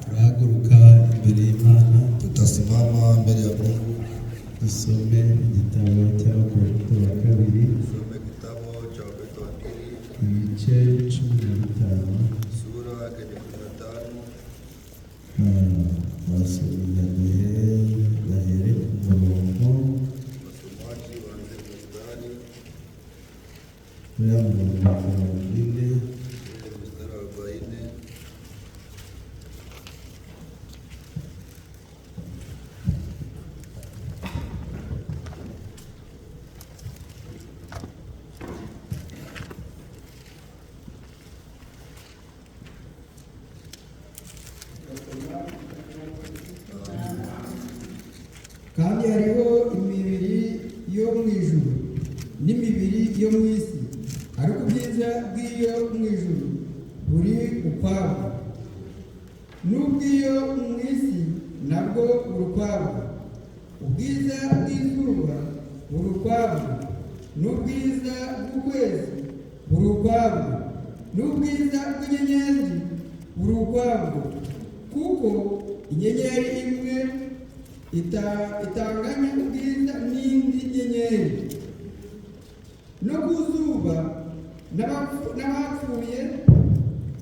Turahaguruka imbere y'Imana. Tutasimama mbele ya Mungu. Dusome igitabo cy'Abakorinto ba kabiri. Tusome kitabu cha Wakorintho wa pili. Ibice 15. Sura yake ni 15. Basomyi bahere ku murongo. Wasomaji waanze mstari. Uriya murongo wa 40. Ule mstari wa 40. Kandi hariho imibiri yo mu ijuru n'imibiri yo mu isi, ariko ubwiza bw'iyo mu ijuru buri ukwabwo, n'ubw'iyo mu isi nabwo buri ukwabwo. Ubwiza bw'izuba buri ukwabwo, n'ubwiza bw'ukwezi buri ukwabwo, n'ubwiza bw'inyenyeri buri ukwabwo, kuko inyenyeri imwe itanganya ubwiza n'indi nyenyeri. No ku zuba n'abapfuye,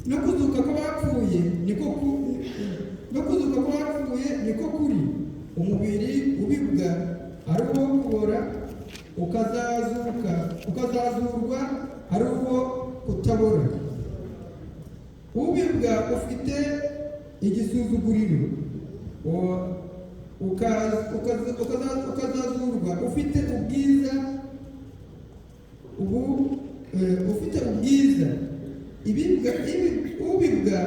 no kuzuka kw'abapfuye niko no kuzuka kw'abapfuye niko kuri. Umubiri ubibwa ari uwo kubora, ukazazuka, ukazazurwa ari uwo kutabora. Ubibwa ufite igisuzuguriro, ukazazurwa ufite ubwiza, ubu ufite ubwiza. Ibibwa ubibwa.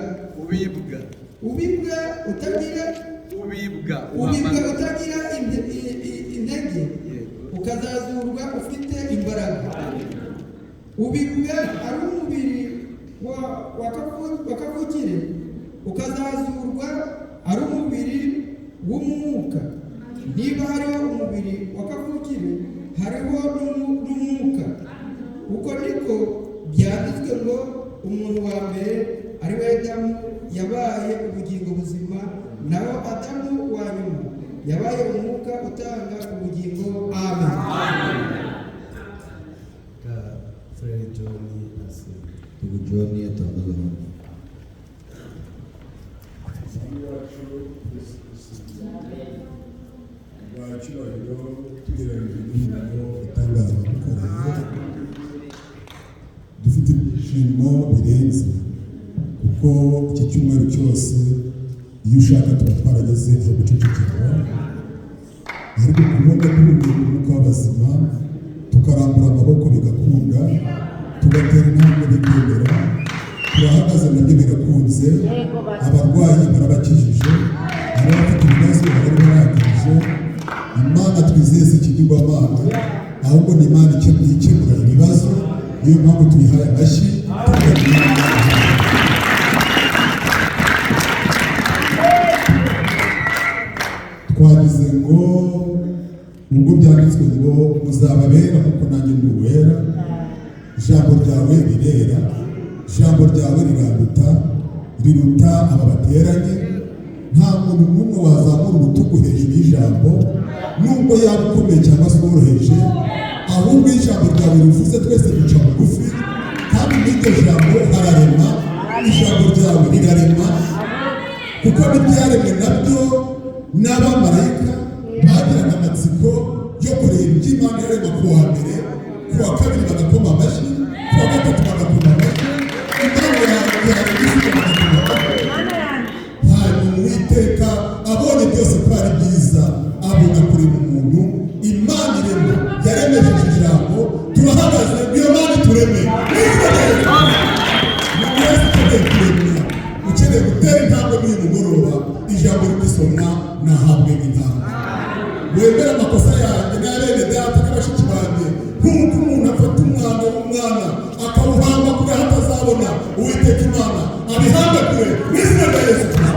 Ubibwa. Ubibwa utagira. Ubibwa. Ubibwa utagira intege, Yego. ukazazurwa ufite imbaraga. Ubibwa ari umubiri wa kavukire, ukazazurwa ari umubiri w'umwuka. Niba hariho umubiri wa kavukire, hariho n'umwuka. Uko niko byanditswe ngo: "Umuntu wa mbere, ari we Adamu, yabaye ubugingo buzima, naho Adamu wa nyuma yabaye umwuka utanga ubugingo." Amen. Ka Frere John asenga. Ndugu John ataongoza maombi. Umwami wacu Yesu Kristo rwa cyubahiro, tugereranyije n'imirimo itangaza wadukoreye, dufite ibyishimo birenze, kuko iki cyumweru cyose iyo ushaka tuba twarageze aho gucecekerwa, ariko kubona duhumeka umwuka w'abazima, tukarambura amaboko bigakunda, tugatera intambwe bikemera, turahagaze nabyo birakunze. Abarwayi barabakijije, abafite ibibazo bari barangije. Imana twizeye si ikigirwamana, ahubwo ni Imana ikemura ibibazo. Niyo mpamvu tuyihaye amashyi, tuvuga ngo Imana ihabwe. Twagize ngo ubwo byanditswe ngo muzaba bera kuko nanjye ndi uwera, ijambo ryawe rirera, ijambo ryawe riranduta, riruta aba bateranye. Nta muntu n'umwe wazamura urutugu hejuru y'ijambo, nubwo yaba ukomeye cyangwa se woroheje. Ahubwo iyo ijambo ryawe rivuze, twese duca bugufi, kandi muri iryo jambo hararema. Ijambo ryawe rirarema, kuko n'ibyaremwe nabyo n'abamarayika bagiraga amatsiko yo kureba ibyo Imana yarema. Ku wa mbere, ku wa kabiri bagakoma amashyi, ku wa gatatu bagakoma amashyi, Imana yarema isi bagakoma amashyi. Hanyuma Uwiteka abonye byose ko ari byiza, abona kurema umuntu. Imana irema yaremesheje ijambo. Turahagaze, niyo Mana itureme. N'izina rya Yesu, umuntu wese ukeneye kuremwa, ukeneye gutera intambwe muri uyu mugoroba, ijambo rigisomwa nahabwe intambwe. Wemere amakosa yanjye n'aya bene data n'abashiki banjye, nk'uko umuntu afata umwana w'umwana akawuhamba kure aho atazabona. Uwiteka Imana abihambe kure mu izina rya Yesu Kristo.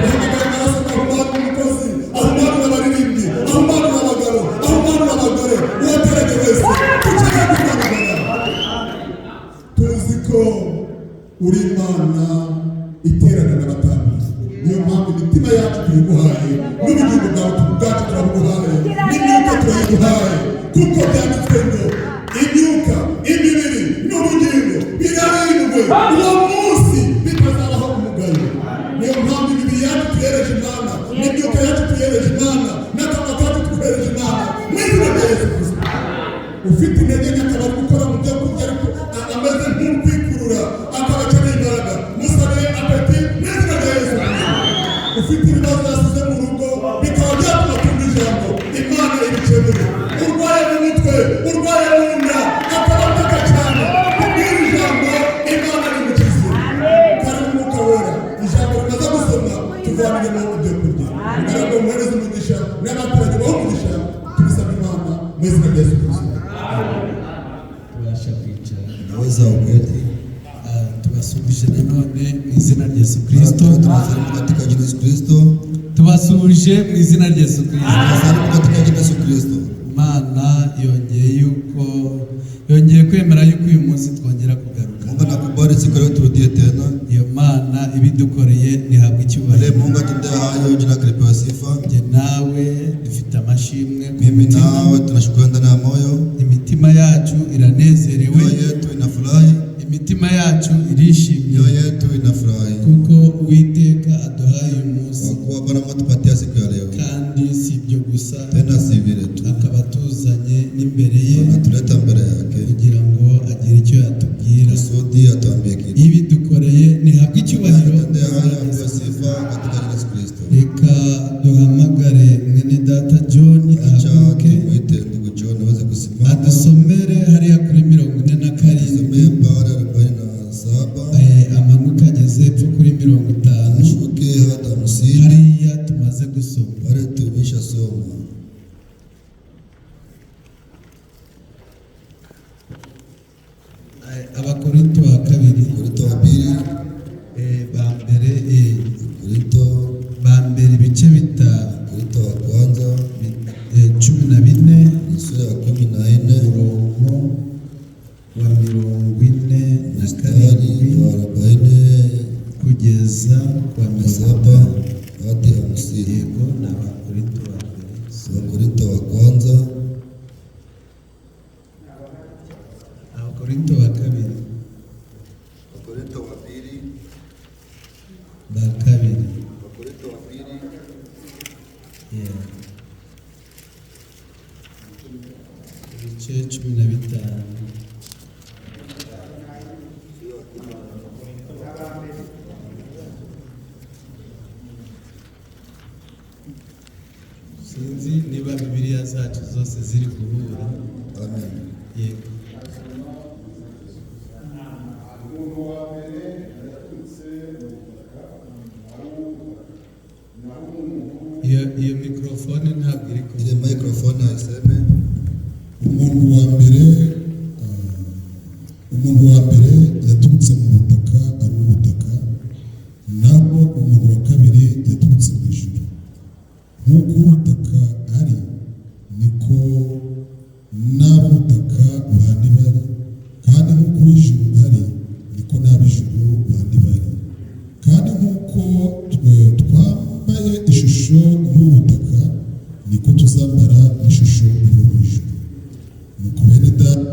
Uhamagaye amaraso ahumanura umukozi, ahumanura abaririmbyi, ahumanura abagabo, ahumanura abagore, uwateranye wese. Dukeneye guhamagarana, tuzi ko Uri Imana iterana n'abatambyi, niyo mpamvu imitima yacu tuyiguhaye, n'ubugingo bwawe bwacu turabuguhaye, n'imyuka turayiguhaye, kuko byanditswe ngo imyuka, imibiri n'ubugingo birarindwe uwo munsi bitazabaho umugayo. Niyo mpamvu imibiri yacu tuyereje Imana, n'imyuka yacu tuyereje Imana, n'akanwa kacu tukohereje Imana mu izina rya Yesu Kristo. Ufite intege nke akaba ari gukora mu byo kurya, ariko ameze nk'urikwikurura, akaba akeneye imbaraga, musabe appétit mu izina rya Yesu Kristo. Ufite ibibazo yasize mu rugo bikaba byatuma tumva ijambo, Imana ibikemure. Urwaye mu mutwe, urwaye mu nda, akaba ataka cyane, kubwira ijambo, Imana rimukize. Kari Umwuka Wera, ijambo rimaze gusomwa tuvaniremo ibyo kurya kugira ngo muhereze umugisha n'abaturage bahe umugisha. Tubisaba Imana mu izina rya Yesu Kristo. Tubasha kwicara. Naweza uketi. Ah, tubasuhuje nanone mu izina rya Yesu Kristo. Tunasalimu katika jina Yesu Kristo. Tubasuhuje mu izina rya Yesu Kristo. Tunasalimu katika jina Yesu Kristo. Imana yongeye yuko yongeye kwemera yuko uyu munsi twongera kugaruka. Mungu anakubali siku ya leo turudie tena. Iyo Mana ibidukoreye ntihabwa Ile icyubahiro. Mungu atendea hayo, jina lake lipewe sifa. Njye nawe dufite amashimwe ku Mimi mutima. nawe tunashukuru ndani ya moyo. Imitima yacu iranezerewe. Mioyo yetu inafurahi. Imitima yacu irishimye. Mioyo yetu inafurahi Kuko Uwiteka aduhaye uyu munsi. kwa kuwa Bwana Mungu atupatia siku ya leo. Kandi si ibyo gusa, Tena si vile tu, akaba atuzanye n'imbere ye anatuleta mbele yake kugira ngo agire icyo yatubwira. kusudi atuambie kitu. Ibidukoreye ntihabwe icyubahiro. Atendea hayo apewe sifa katika jina Yesu Kristo. Reka duhamagare mwene data John Acha ahaguruke, tumuite ndugu John aweze kusimama, adusomere hariya kuri 47, tusomee pale 47, amanuka ageze hepfo kuri 50, ashuke hata 50, hariya tumaze gusoma. pale tulisha soma. Abakorinto ba kabiri, Korinto wa pili, ba mbere, Korinto, ba mbere ibice 5, Korinto wa kwanza 14, ni sura ya 14, umurongo wa 47 mstari wa 47 kugeza ku wa na mirongo saba itanu. hadi 50. Yego, ni Abakorinto ba mbere. Wakorinto wa kwanza, Abakorinto ba kabiri. Wakorinto wa pili, Ba kabiri. Wakorinto wa pili Yeah. Ibice 15. Sinzi niba Bibiliya zacu zose ziri guhura. Amen. Yego. Umuntu wa mbere yaturutse mu butaka ari uw'ubutaka, naho umuntu Iyo mikorofone ntabwo iri Ile kuvuga. microphone haiseme. Umuntu wa mbere, ah, umuntu wa mbere yaturutse mu butaka ari uw'ubutaka, naho umuntu wa kabiri yaturutse mu ijuru. Nk'uko ubutaka ari, niko n'ab'ubutaka bandi bari, kandi nk'uko uw'ijuru ari, niko n'ab'ijuru bandi bari. Kandi nk'uko twe twambaye ishusho y'ubutaka, niko tuzambara n'ishusho y'uwo mu ijuru. Nuko bene data,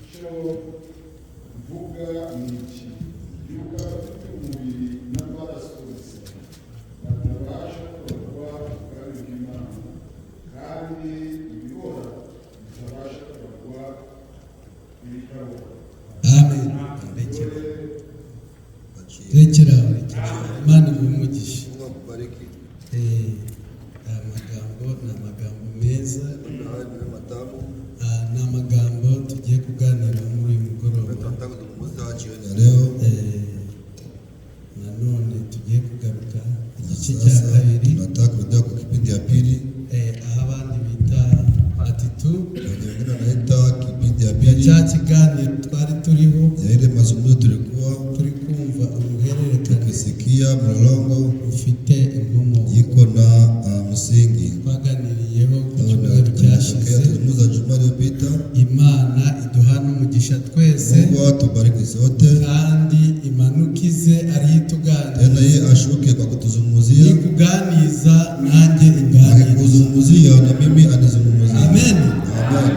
icyo mvuga ni iki, yuko abafite umubiri n'amaraso gusa batabasha kuragwa ubwami bw'Imana, kandi ibibora bitabasha kuragwa ibitabora. Amen. Rekera. Rekera aho, rekera aho. Imana iguhe umugisha. Mungu akubariki. Aya magambo ni amagambo meza. Maneno haya ni matamu. Ah, ni amagambo tugiye kuganira muri uyu mugoroba. Tunataka kuzungumza jioni ya leo. Nanone tugiye kugaruka igice cya Sasa kabiri, tunataka kurudia kwa kipindi ya pili, aho abandi bita part two wenye wengine wanaita kipindi ya ya pili cya kiganiro twari turiho, ya ile mazungumzo tulikuwa turi kumva uruhererekane tukisikia mlolongo rufite inkomoko. iko na msingi. Twaganiriyeho ku cyumweru cyashize. Tuzungumza juma iliyopita. Imana iduhana umugisha twese. Mungu atubariki sote. Kandi Kandi imanukize ariyo ituganiriza. Tena yeye ashuke kwa kutuzungumzia. Nikuganiza nanjye inganiriza. Akikuzungumzia na mimi anizungumzia. Amen. Amen.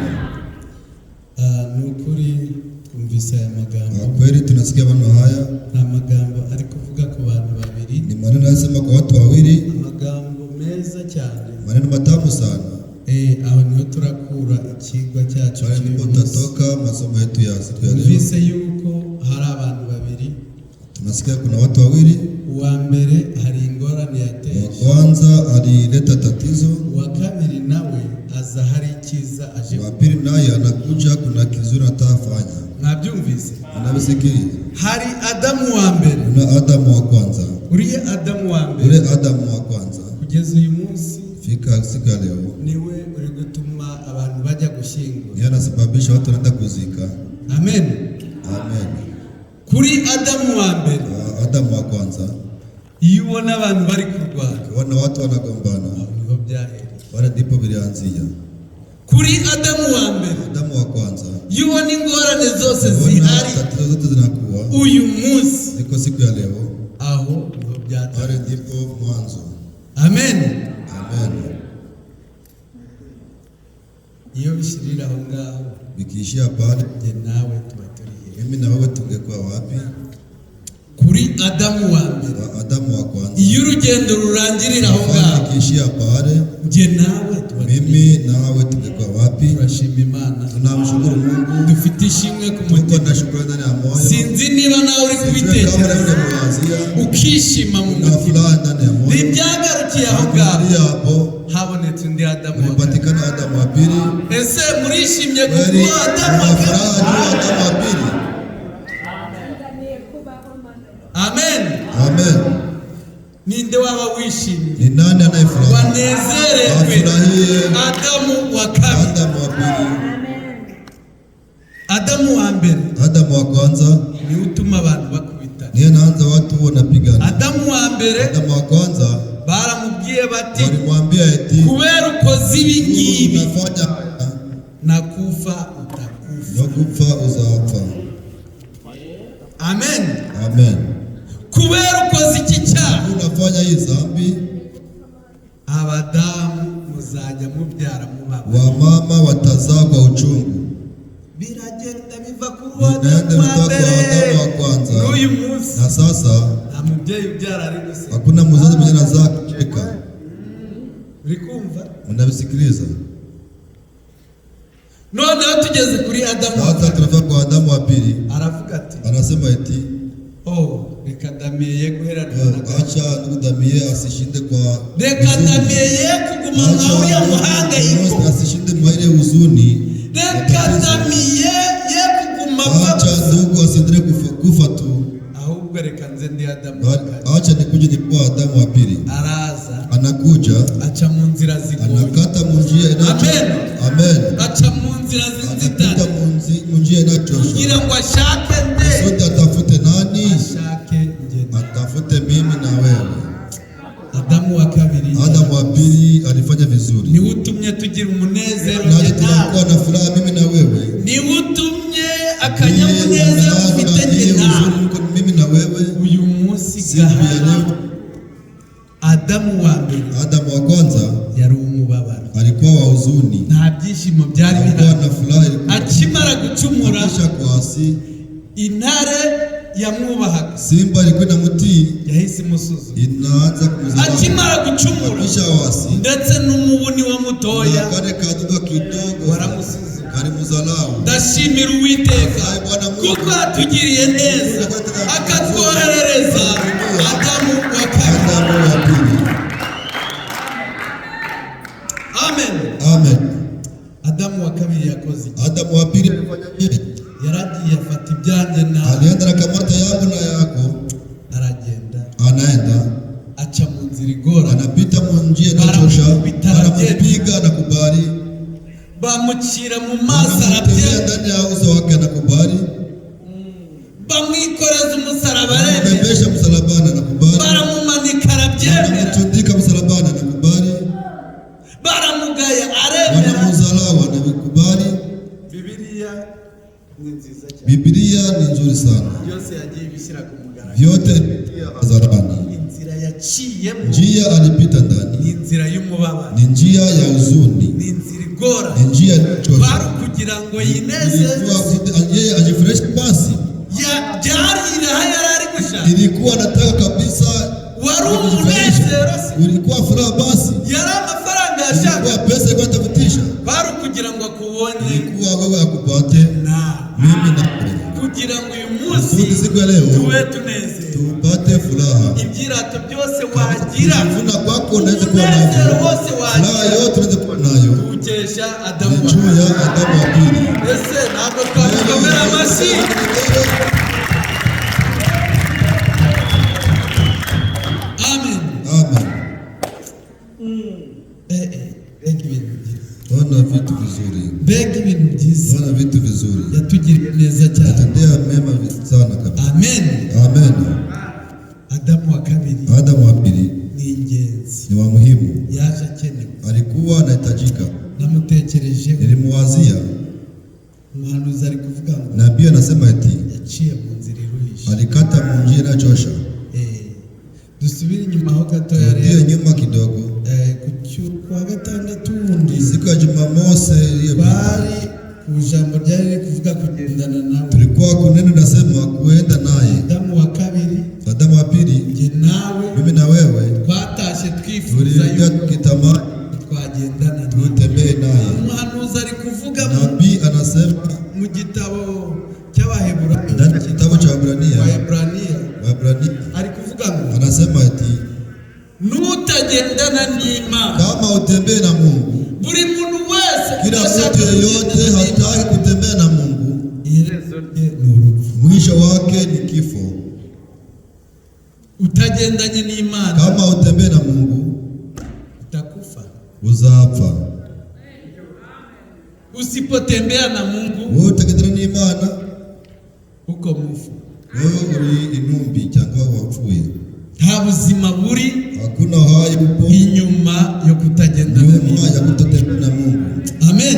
Ah, ni ukuri twumvise aya magambo. Kwa kweli tunasikia maneno haya. Ni amagambo ari kuvuga ku bantu babiri. Ni maneno yanasema kwa watu wawili. Amagambo meza cyane. Maneno matamu sana. Eh, aho niho turakura ikigwa cyacu Pale cy'uyu ndipo munsi. tutatoka masomo yetu ya siku ya leo. Twumvise yuko hari abantu babiri. Tunasikia kuna watu wawili. Uwa mbere hari ingorane Wa yateje. kwanza alileta tatizo. Uwa kabiri nawe aza hari icyiza aje. Wa pili naye anakuja, kuna kizuri atafanya. Mwabyumvise? Unavisikiliza? Hari Adamu wa mbere. Kuna Adamu wa kwanza. Uriya Adamu wa mbere Ule Adamu wa kwanza kugeza uyu munsi fika siku ya leo niwe uri gutuma abantu bajya gushyingura. ndiye anasababisha watu wanaenda kuzika. Amen. Amen. Kuri Adamu wa mbere, Adamu wa kwanza, iyo ubona abantu bari kurwana, ukiona watu wanagombana, aho niho byahereye. pale ndipo vilianzia. Kuri Adamu wa mbere, Adamu wa kwanza, iyo ubona ingorane zose ukiona zihari tatizo zote zinakuwa uyu munsi, ziko siku ya leo, aho niho pale byatangiye. ndipo mwanzo. Amen. Amen. Iyo bishyirira aho ngaho, Vikiishia pale, njye nawe tuba turi hehe? mimi na wewe tungekuwa wapi? Kuri Adamu wa mbere, Kwa Adamu wa kwanza, iyo urugendo rurangirira aho safari ngaho, ikiishia pale, njye nawe tuba turi hehe? mimi nawe tungekuwa wapi? Turashima Imana. Tunamshukuru Mungu, Dufite ishimwe ku tuko mutima. na shukrani ndani ya moyo. Sinzi niba nawe uri Sijui kama kubitekereza wewe unawazia, ukishima mu una mutima. furaha ndani ya moyo. Ntibyagarukiye aho ngaho, Hakuanzia hapo habonetse undi Adamu wa kabiri. ulipatikana Adamu wa pili. Ese murishimye Kweli kuko Adamu una wa furaha kabiri? juu ya Adamu wa pili. Amen. Amen. Ninde waba wishimye Ni nani anayefurahi? wanezerejwe Afurahie Adamu wa kabiri? Adamu wa pili. Adamu wa mbere Adamu wa kwanza niwe utuma abantu bakubitana. niye naanza watu wanapigana. Adamu wa mbere Adamu wa kwanza baramubwiye bati, walimwambia eti kubera ukoze ibi ngibi, unafanya haya, nakufa utakufa. no kupfa uzapfa. Amen. Amen. Kubera ukoze iki cyaha, Unafanya hii dhambi, abadamu muzajya mubyara mubaba. wamama watazaa kwa uchungu. Biragenda biva kuri Vinaenda Adamu wa kutoka kwa mbere Adamu wa kwanza, n'uyu munsi na sasa nta mubyeyi ubyara ari guseka. hakuna mzazi mwenye anazaa kucheka. Uri kumva? Mnavisikiliza? Noneho tugeze kuri Adamu wa Sasa kabiri, tunafika kwa Adamu wa pili, aravuga ati, anasema eti oh, reka Damiye ye guheranwa na gahinda. acha ndugu Damie asishinde kwa Reka huzuni. Damiye ye kuguma nka uriya Acha muhangayiko. ndugu asishinde mwa ile huzuni. Reka Damiye ye kuguma apfa Acha gusa, ndugu asiendelee kufa tu, ahubwo reka nze ndi Adamu wa Bali kabiri. acha nikuje nikuwa Adamu wa pili. Araza Anakuja aca mu nzira zigoye, anakata mu njia inayochosha. Amen. Amen. Aca mu nzira Anapita z'inzitane mu njia inayotosha. kugira ngo ashake nde? Sote atafute nani? Ashake njye. Atafute mimi na wewe. Adamu wa kabiri Adamu wa pili alifanya vizuri, niwe utumye tugira umunezero nasi njye nawe, tunakuwa na furaha mimi na wewe. niwe utumye Ndiye akanyamuneza ameanza ufite njye ile nawe. huzuni uko mimi na wewe. Uyu munsi Siku ya gahara leo Adamu wa mbere Adamu wa kwanza yari uw'umubabaro, alikuwa wa huzuni, nta byishimo byari alikuwa bihari. na furaha, ilikuwa Akimara gucumura, kisha kuasi. intare yamwubahaga Simba alikuwa inamtii, yahise imusuzuma. inaanza kumdharau. Akimara gucumura, Kisha wasi ndetse n'umubuni wa na mutoya kale kadudu kidogo waramusuzuma. kalimdharau. Ndashimira Uwiteka kuko yatugiriye neza akatwoherereza Adamu wa kabiri. Adamu wa pili. Amen. Amen. Adamu wa kabiri yakoze iki? Adamu wa pili alifanya nini? Yaragiye afata ibyanjye nawe, Alienda na kamata yangu na yako, aragenda anaenda aca mu nzira igorana, anapita mu njia inayotosha, Baramukubita, aragenda. anamupiga anakubali, bamucira mu maso anamtembea arabyemera, ndani ya uso wake anakubali, bamwikoreza umusaraba aremera, anambebesha msalabani anakubali, baramumanika arabyemera, anamtundika msalabani anakubali, baramugaya aremera. wanamudharau anakubali. Bibiliya ni nziza cyane. Biblia ni nzuri sana, Byose yagiye ibishyira ku mugaragaro. Vyote alipitia hadharani. Inzira yaciyemo Njia alipita ni ndani inzira y'umubabaro, ni njia ya huzuni, ni inzira igoranye. Ni njia iliyochosha. Kwari ukugira ngo yinezeze. Ilikuwa yeye ajifurahishe basi, Byari iraha yari ari gushaka. Ilikuwa anataka kabisa Wari kujifurahisha. umunezero se? Ulikuwa furaha basi, Yari amafaranga yashaka. Ilikuwa pesa ilikuwa tafutisha, Kwari ukugira ngo akubone ilikuwa wewe akupate nawe, mimi na wewe, kugira ngo uyu munsi kusudi siku ya leo tube tunezerewe. Tupate furaha. Ibyirato byose wagira, Kujivuna kwako unaweza kuwa umunezero navyo, wose furaha wagira, yote unaweza kuwa nayo tuwukesha Adamu ni wa juu kabiri. ya Adamu wa pili. Ese ntabwo twamukomera amashyi? Amen. Amen. Mbega ibintu byiza! Ona vitu vizuri, Mbega ibintu byiza! Ona vitu vizuri, Yatugiriye neza cyane. Tendea mema sana kabisa. Amen. Amen. Adamu wa kabiri Adamu wa pili ni ingenzi. Ni wa muhimu, Yaje akenewe. Alikuwa anahitajika. Namutekerejeho. Nilimuwazia. Umuhanuzi ari kuvuga ngo Nabii anasema eti yaciye mu nzira iruhije. Alikata mu njia inayochosha. Dusubire inyuma ho gatoya Turudie rero. nyuma kidogo, Ku kwa gatandatu wundi siku ya Jumamosi iliyopita bari ku ijambo ryari riri kuvuga kugendana nawe. Tulikuwa kuneno nasema kuenda naye. Adamu wa kabiri, Adamu wa pili, njye nawe mimi na wewe twatashye twifuza tuliingia yuko tukitamani twagendana nawe. tutembee naye. Umuhanuzi ari kuvuga Nabii anasema mu gitabo cy'Abaheburayo, ndani ya kitabu cha Waebrania, Waebrania, Waebrania ari kuvuga ngo anasema eti nutagendana n'Imana, kama utembee na Mungu, buri muntu wese kila udashaka mtu yeyote kugendana n'Imana, hataki kutembea na Mungu, iherezo rye ni urupfu. Mwisho wake ni kifo. Utagendanye n'Imana Kama utembee na Mungu utakufa. Uzapfa. Usipotembea na Mungu Wewe utagendana n'Imana, uko mufu. Wewe uri intumbi cyangwa wapfuye. Nta buzima buri Hakuna uhai upo inyuma yo kutagendana nyuma ya n'Imana. kutotembea na Mungu. Amen.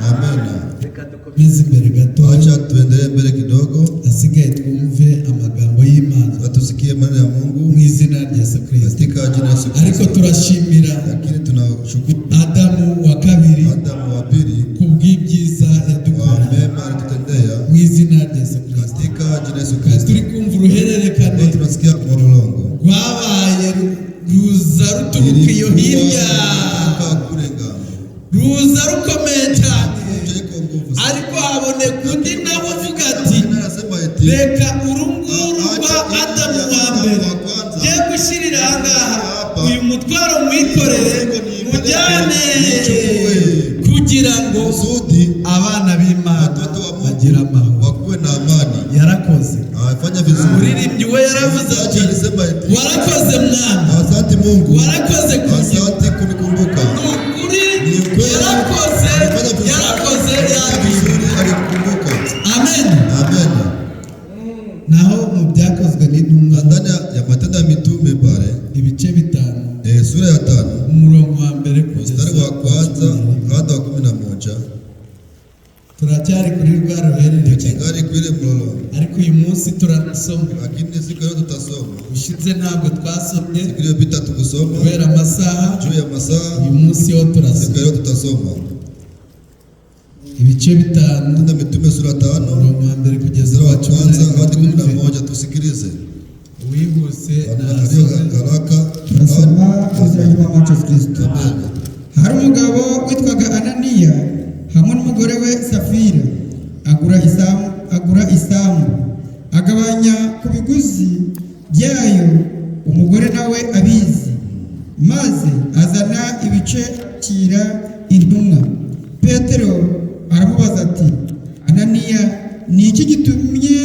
Amen. Reka dukomeze imbere gato, Acha tuendelee mbele kidogo, asigaye twumve amagambo y'Imana tusikie maneno ya Mungu mu izina rya Yesu Kristo. Katika jina la Yesu Ariko Kristo. turashimira Lakini tunashukuru Adamu wa kabiri Adamu wa pili kubw'ibyiza kwa yadukoreye mema alitutendea mu izina rya Yesu Kristo. Katika jina la Yesu Kristo. Turi kumva uruhererekane Leo tunasikia mlolongo rwabaye ruza ruturuka iyo hirya, kutoka kule ngambo, ruza rukomeye cyane, kuja iko nguvu sana. Ariko haboneka undi nawe uvuga ati Tena anasema eti reka uru nguru rwa Adamu wa mbere ngiye gushyirira aha ngaha, uyu mutwaro mwikorere mujyane, kugira ngo kusudi abana b'Imana watoto wa bagire Mungu amahoro. Wakuwe na amani. Yarakoze. Afanya vizuri. Umuririmbyi we yaravuze ati Mchungaji alisema eti warakoze Mwami, asante Mungu, warakoze kunyibuka. Asante kunikumbuka. Ni ukuri, Ni ukweli, yarakoze, alifanya vizuri, yarakoze, alifanya yabize. vizuri, alikukumbuka. Amen. Amen. Naho mu Byakozwe n'Intumwa, Na ndani ya Matendo ya Mitume pale ibice 5, sura ya 5 umurongo wa mbere kugeza mstari wa kwanza hadi wa 11. Turacyari kuri rwa ruhererekane, Kingali kwile mlolongo, ariko uyu munsi turanasoma. Lakini siku ya leo tutasoma. Ushize ntabwo twasomye Siku iliyopita tukusoma kubera amasaha. Juu ya masaa. Uyu munsi wo Siku turasoma ya leo tutasoma ibice 5, Matendo ya Mitume sura 5 umurongo wa mbere kugeza mstari wa wa cumi na kwanza rimwe. hadi kumi na Twumve. moja tusikilize. Uwihuse Aliyo nasome. haraka. Turasoma mu izina ry'Umwami wacu Kristo. Amen. Hari umugabo witwaga Ananiya hamwe n'umugore we Safira, agura isambu, agabanya ku biguzi byayo, umugore nawe abizi, maze azana ibice akira intumwa. Petero aramubaza ati: "Ananiya, ni iki gitumye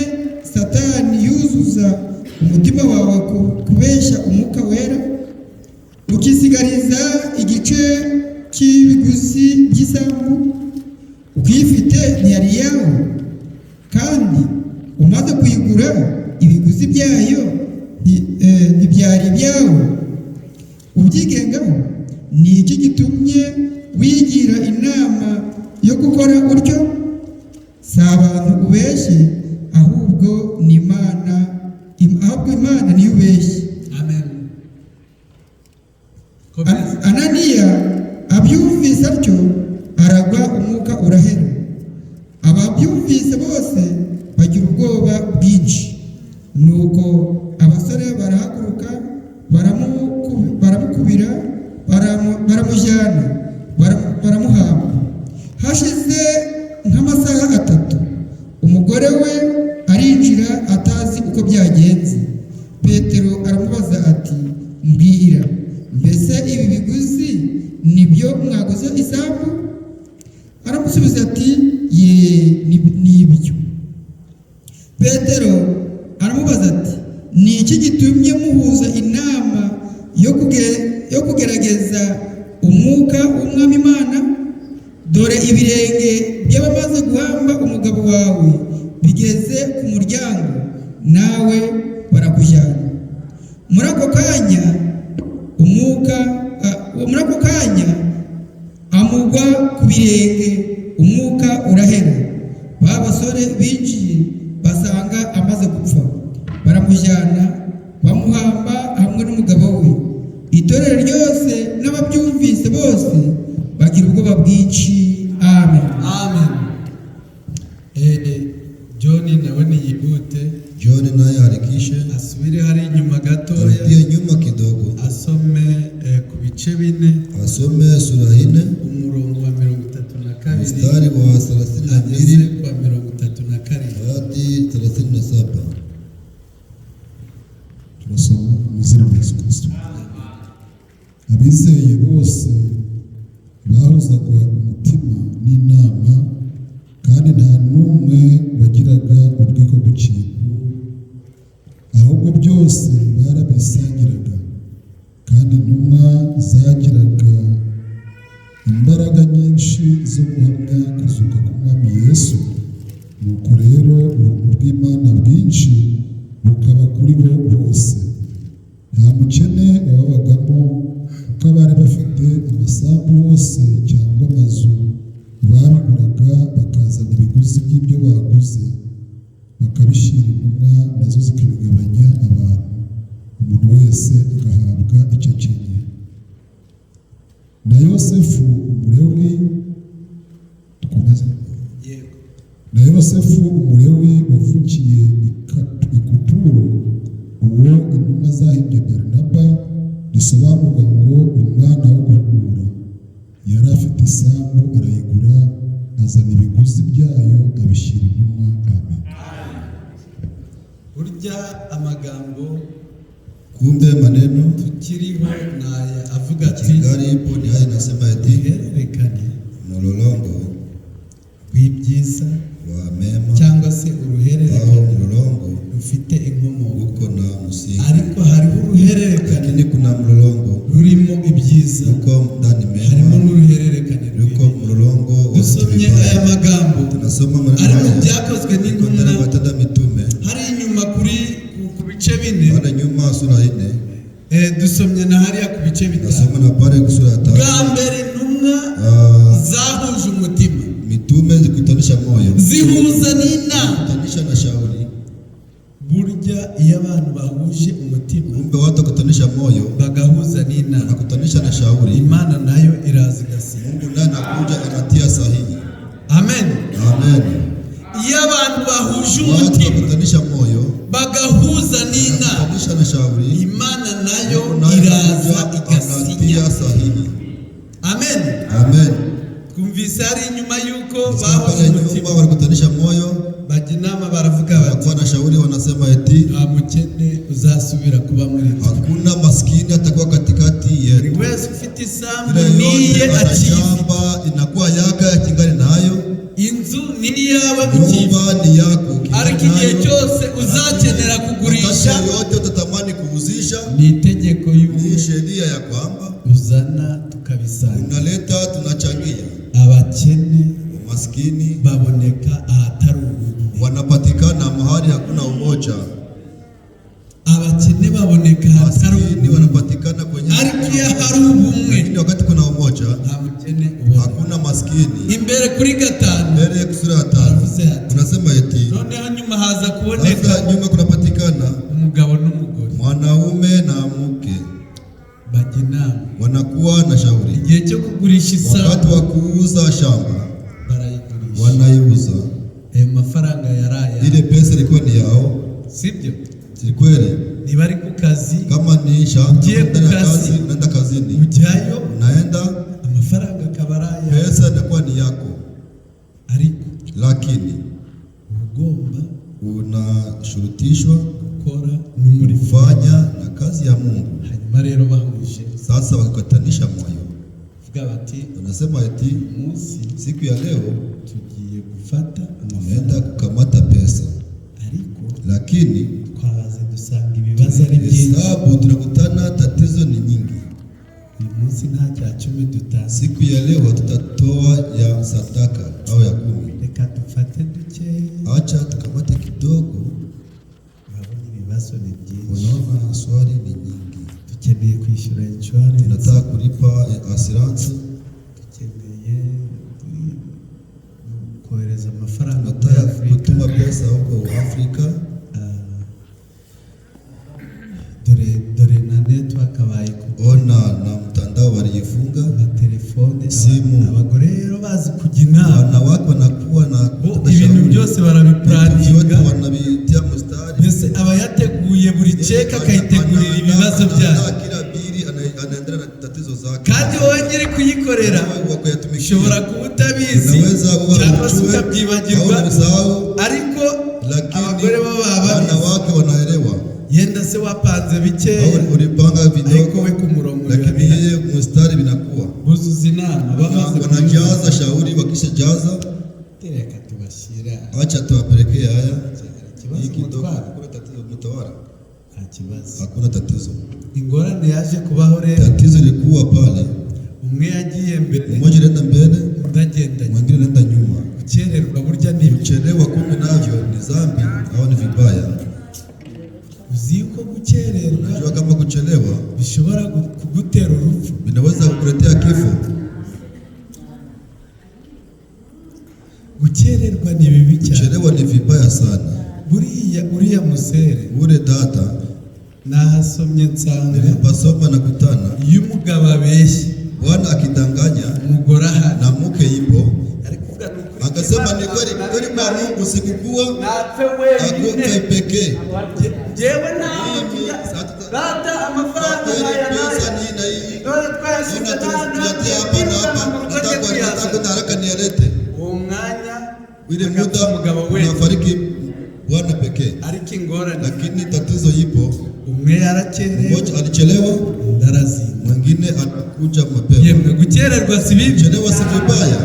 Satani yuzuza umutima wawe kubeshya Umwuka Wera, ukisigariza igice cy'ibiguzi by'isambu? Ukiyifite ntiyari iyawe? Kandi umaze kuyigura ibiguzi byayo ntibyari ibyawe ubyigengaho? Ni iki gitumye wigira inama yo gukora utyo? Si abantu ubeshye, ahubwo ni Imana." Ahubwo Imana niyo ubeshye. Amen. Komeza. Ananiya abyumvise atyo aragwa, umwuka urahera. Ababyumvise bose bagira ubwoba bwinshi. Nuko abasore barahaguruka, baramukubira, baramujyana, baramuhamba. Hashize nk'amasaha 3, umugore we arinjira atazi uko byagenze. Petero aramubaza ati: "Mbwira, mbese ibi biguzi nibyo mwaguze isambu?" Aramusubiza ati: "Ye, ni ibyo." Petero aramubaza ati: "Ni iki gitumye muhuza inama yo kugerageza umwuka w'Umwami Imana? Dore ibirenge by'abamaze guhamba umugabo wawe bigeze ku muryango, nawe barakujyana." Muri ako kanya umwuka muri ako kanya amugwa ku birenge, umwuka urahera. Ba basore binjiye basanga amaze gupfa, baramujyana, bamuhamba hamwe n'umugabo we. Itorero ryose n'ababyumvise bose bagira ubwoba bwinshi. Amen. Amen. John nawe niyihute. John naye harakishe. Asubire hari inyuma gatoya. Arudie nyuma kidogo. Asome ku bice 4. Asome sura 4. Umurongo wa 32. Mstari wa 32. Ageze kwa 37. Hadi 37. Turasoma mu izina rya Yesu Kristo. Abizeye bose bahuzaga umutima n'inama, kandi nta n'umwe wagiraga ubwiko bw'ikintu, ahubwo byose barabisangiraga. Kandi intumwa zagiraga imbaraga nyinshi zo guhamya kuzuka k'Umwami Yesu. Nuko rero ubuntu bw'Imana bwinshi bukaba kuri bo bose. Nta mukene wababagamo, kuko abari bafite amasambu bose cyangwa amazu babiguraga, bakazana ibiguzi by'ibyo baguze, bakabishyira intumwa, nazo zikabigabanya abantu, umuntu wese agahabwa icyo akeneye. Na Yosefu Umulewi, dukomeze? Yego. Na Yosefu Umulewi wavukiye i Kupuro, uwo intumwa zahimbye Barinaba, risobanurwa ngo umwana wo guhugura, yari afite isambu, arayigura, azana ibiguzi byayo, abishyira intumwa. Amen. Burya amagambo Kumbe maneno tukiriho ni aya avuga ati kingalipo ni haya inasema eti uruhererekane mlolongo rw'ibyiza wa mema cyangwa se au uruhererekane mlolongo rufite inkomoko. Uko na msingi. Ariko hariho uruhererekane Lakini kuna mlolongo rurimo ibyiza, uko ndani harimo mema, n'uruhererekane yuko rw'ibibi. mlolongo wa vitu Dusomye aya vibaya. magambo Tunasoma maneno ari mu haya Byakozwe iko n'Intumwa, ndani ya Matendo ya Mitume, hari inyuma kuri ku bice 4. pale nyuma sura 4. Dusomye na hariya ku bice 5. Nasoma na pale sura ya Bwa 5. mbere intumwa zahuje umutima, Mitume zikutanisha moyo, zihuza n'inama. Kutanisha na shauri. Burya iyo abantu bahuje umutima, Kumbe watu wakutanisha moyo, bagahuza n'inama, wanakutanisha na shauri, Imana nayo iraza igasinya. Mungu naye anakuja anatia sahihi. Amen. Amen. Iyo abantu bahuje Watu umutima, wakutanisha moyo, bagahuza n'inama, wanakutanisha na shauri, Imana nayo Mungu naye iraza anakuja igasinya. anatia sahihi. Amen. Amen. Twumvise hari inyuma y'uko Sasa bahuje pale umutima, nyuma walikutanisha moyo, bajya inama, baravuga bati wakawa na shauri, wanasema eti nta mukene uzasubira kuba muri twe. Hakuna maskini atakuwa katikati Buri yetu. wese ufite isambu Kila niye yote ana akiyifite. shamba inakuwa yake akingali nayo. Inzu ni iyawe ukiyifite. Nyumba ni yako ukingali Ariko igihe nayo. cyose uzakenera kugurisha, Wakati yote utatamani kuuzisha, ni itegeko y'uko ni sheria ya kwamba uzana tukabisangira. Unaleta tunachangia. Abakene Umaskini baboneka ahatari ubumwe. Wanapatikana mahali hakuna umoja. Abakene baboneka ahatari Maskini ubumwe. Wanapatikana kwenye, Ariko iyo hari ubumwe, lakini wakati kuna umoja nta mukene ubona. Hakuna maskini. Imbere kuri 5, Mbele ya sura ya 5 baravuze ati unasema eti noneho nyuma haza kuboneka sasa nyuma kunapatikana umugabo n'umugore. kugurisha Wakati isambu wa kuuza shamba barayigurisha. Wanaiuza. Ayo mafaranga yari ayabo. Ile pesa ilikuwa ni yao. Sibyo? Si kweli? Niba ari ku kazi, Kama ni shamba, ugiye ku ndani ya kazi, kazi, unaenda kazini, ujyayo, unaenda, amafaranga akaba ari ayawe, pesa inakuwa ni yako, ariko lakini uba ugomba unashurutishwa gukora n'umurimo, kufanya na kazi ya Mungu. Hanyuma rero bahuje, Sasa wakikatanisha moyo, vuga bati, wanasema eti umunsi siku ya leo tugiye gufata amafaranga, tunaenda kukamata pesa, ariko lakini twabaze dusanga ibibazo ari byinshi. hesabu tunakutana, tatizo ni nyingi. Uyu munsi nta cya cumi dutanze. Siku ya leo tutatoa ya sadaka au ya kumi, Reka dufate dukeya. acha tukamate kidogo. Urabona ibibazo ni byinshi. Unaona swali ni nyingi, Dukeneye kwishyura insurance, tunataka kulipa assurance, dukeneye kohereza amafaranga muri tunataka Afurika. kutuma pesa huko Afrika. Ah, dore dore na network bayikuye. Ona na mtandao waliifunga. Amatelefone. Simu. Abagore rero bazi kujya inama. Wanawake wanakuwa na Bo kutata ibintu shauri. byose Vitu vyote barabipuraninga. wanavitia mstari. Mbese aba yateguye buri ceke, akayitegurira ibibazo byayo. Anaandaa kila bili, anaendelea na tatizo zake. Kandi wowe nyiri kuyikorera Wewe wa kuyatumikia, ushobora kuba utabizi unaweza kuwa cyangwa se hujue au ukabyibagirwa, unasahau, ariko lakini abagore bo baba babizi. wanawake wanaelewa. Yenda se wapanze bikeya, Au ulipanga ariko vidogo, we ku murongo biba lakini bihari. yeye mstari vinakuwa Buzuza inama bamaze wanajaza shauri, wakishajaza, reka tubashyira. Acha tuwapelekee haya. Ikibazo Hii kidogo, mutwara hakuna tatizo, mtawala, nta kibazo. hakuna tatizo. Ingorane yaje kubaho rero, Tatizo ilikuwa pale, umwe yagiye mbere, mmoja anaenda mbele, undi agenda nyuma. mwingine anaenda nyuma. Gukererwa burya ni bibi. Kuchelewa kumbe navyo ni dhambi au ni vibaya. Uzi yuko gukererwa Unajua kama kuchelewa bishobora kugutera urupfu. vinaweza kukuletea kifo. Gukererwa ni bibi cyane. Kuchelewa ni vibaya sana. Buriya uriya musere, Ule data nahasomye nsanga nilipasoma na kutana, iyo umugabo abeshye, bwana akidanganya umugore ahari, na mke ipo, ari kuvuga ni ukuri, akasema ni kweli kweli kwa Mungu sikukua Napfe wenyine. akupe pekee. Njyewe ntabwo Mimi data amafaranga kweli nkaya pesa n'aya ni na hii dore twayashyize ona tunatia hapa na hapa, nataka kwenda haraka nialete. Uwo mwanya Ile agapfa muda umugabo wenyine. unafariki bwana pekee, Ariko ingorane, lakini tatizo ipo, umwe yarakerewe, mmoja alichelewa, undi arazinda. mwingine anakuja mapema. Yemwe, gukererwa si bibi. Kuchelewa si vibaya.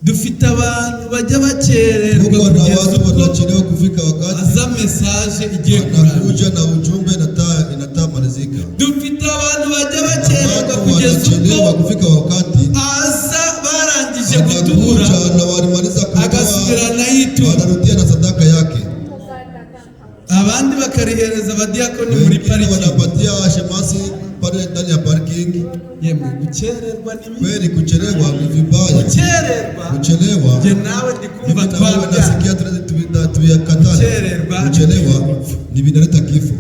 Dufite abantu bajya bakererwa Huko na kugeza watu ubwo wanachelewa kufika wakati, aza message igiye kurangira. anakuja na ujumbe inataa malizika. Dufite abantu bajya bakererwa Watu kugeza wanachelewa ubwo kufika wakati, aza barangije gutura, anakuja na walimaliza kutoa, agasubirana yitura, anarudia na sadaka yake. Abandi bakarihereza abadiyakoni muri Wengine pariki. wanapatia shemasi pale ndani ya parking. Yemwe, gukererwa ni bibi. Kweli kuchelewa ni vibaya. Gukererwa, Kuchelewa njye nawe ndi kumva mimi na wewe twabyanga. nasikia tuyakatale. Kuchererwa. Kuchelewa ni vinaleta kifo.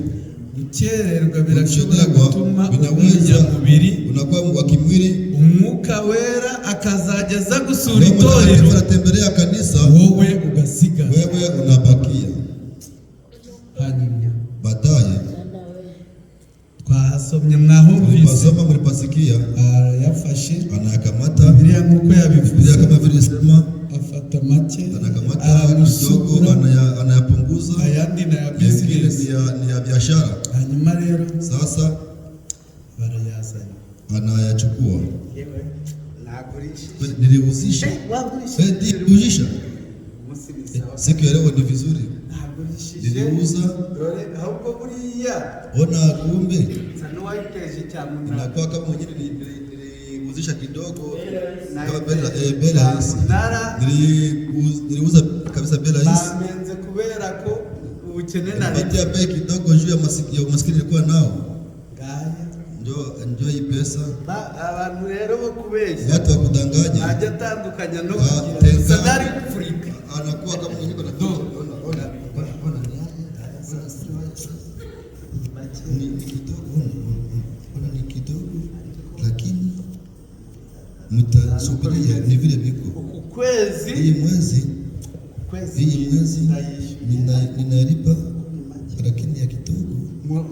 Gukererwa birashobora Kuchelewa gutuma vinaweza umunyamubiri, unakuwa wa kimwili. umwuka wera akazajya aza gusura Roho Mtakatifu itorero, anatembelea kanisa, wowe ugasigara. wewe unabakia. Hanyuma Baadaye twahasomye, mwahumvise, mlipasoma, mlipasikia, arayafashe anayakamata Bibiliya nk'uko Biblia yabivuze, kama vile sema, afata make, anakamata kidogo, aramusukura, anayapunguza, ayandi ni aya mengine bizinesi. ni ya biashara. Hanyuma rero Sasa barayazanye. anayachukua. Nagurishije. Niliuzisha. Wagurishije. Eh, niliuzisha. Umunsi ni sawa. Siku ya leo ni vizuri, Nagurishije. niliuza. Dore ahubwo buriya Ona kumbe nsa n'uwayiteje cyamunara. inakuwa kama mwenyewe niliuzisha kidogo kama bela, bela hisi. Cyamunara. Niliuza kabisa bela hisi. Bamenze kubera ko ubukene nari Nilipatia bei kidogo juu ya umaskini nilikuwa nao. ngaya. Ndio hii pesa. Abantu rero bo kubeshya Watu wa kudanganya ajya atandukanya no Ah, kugira tenga. gusa ntari gupfurika. Anakuwa kama mwenyewe na ona ona ona ona ni ni kidogo, ona ona ni kidogo, Mtanisubiria, ni vile viko. Uku kwezi, Hii mwezi, ukwezi hii mwezi ndayishyuye ninalipa, lakini ya kidogo.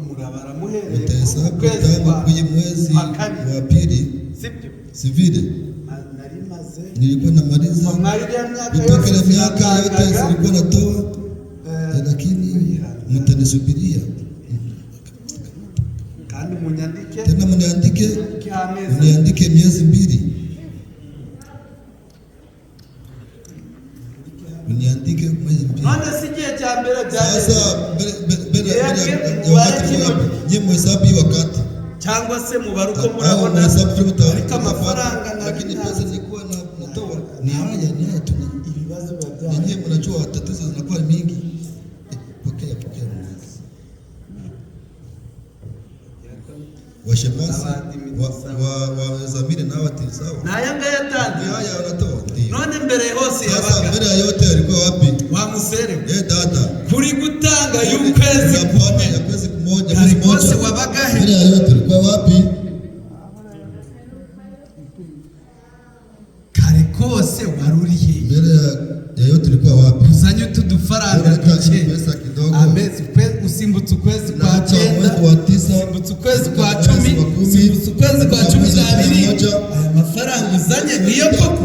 Murabara muhereye ku Utahesabu kwezi tangu kwa kwenye mwezi kwa kabiri, wa pili, sibyo? si vile? Nari maze Nilikuwa namaliza mwari iriya myaka kutoka yose ile miaka yote sinatangaga. zilikuwa natoa, lakini mtanisubiria Kandi munyandike tena, mniandike munyandike amezi mniandike miezi 2, mniandike mwezi 2. None si igihe cya mbere byageze Sasa mbele Yeye ya wakati mubare wapi? Nyie mhesabu hii wakati Cyangwa se mubare uko au murabona, mhesabu vile mta- ariko amafaranga mtapata. Lakini nari pesa nilikuwa natoa ni haya, ni haya tu. Ibibazo biba byabaye. Nyie mnajua tatizo zinakuwa mingi. Pokea, pokea mwezi. Washemasi wa wazamini na wati sawa. Ni aya ngaya Ni atanze. haya wanatoa ndio. None mbere hose Sasa yabaga mbele ya yote alikuwa wapi? wa musere Eh, dada. kuri gutanga y'ukwezi Unapata ya kwezi kumoja, kare mwezi kose moja. wabaga he? Mbele ya yote ulikuwa wapi? Kare kose wari uri he? Mbele ya yote ulikuwa wapi? Uzanye utu dufaranga Unaleta duke pesa kidogo. amezi usimbutse ukwezi kwa Unaruka cyenda, mwezi wa 9, usimbutse ukwezi kwa unaruka mwezi 10, wa 10, usimbutse ukwezi kwa unaruka cumi mwezi wa n'abiri 11. Aya mafaranga uzanye niyo koko?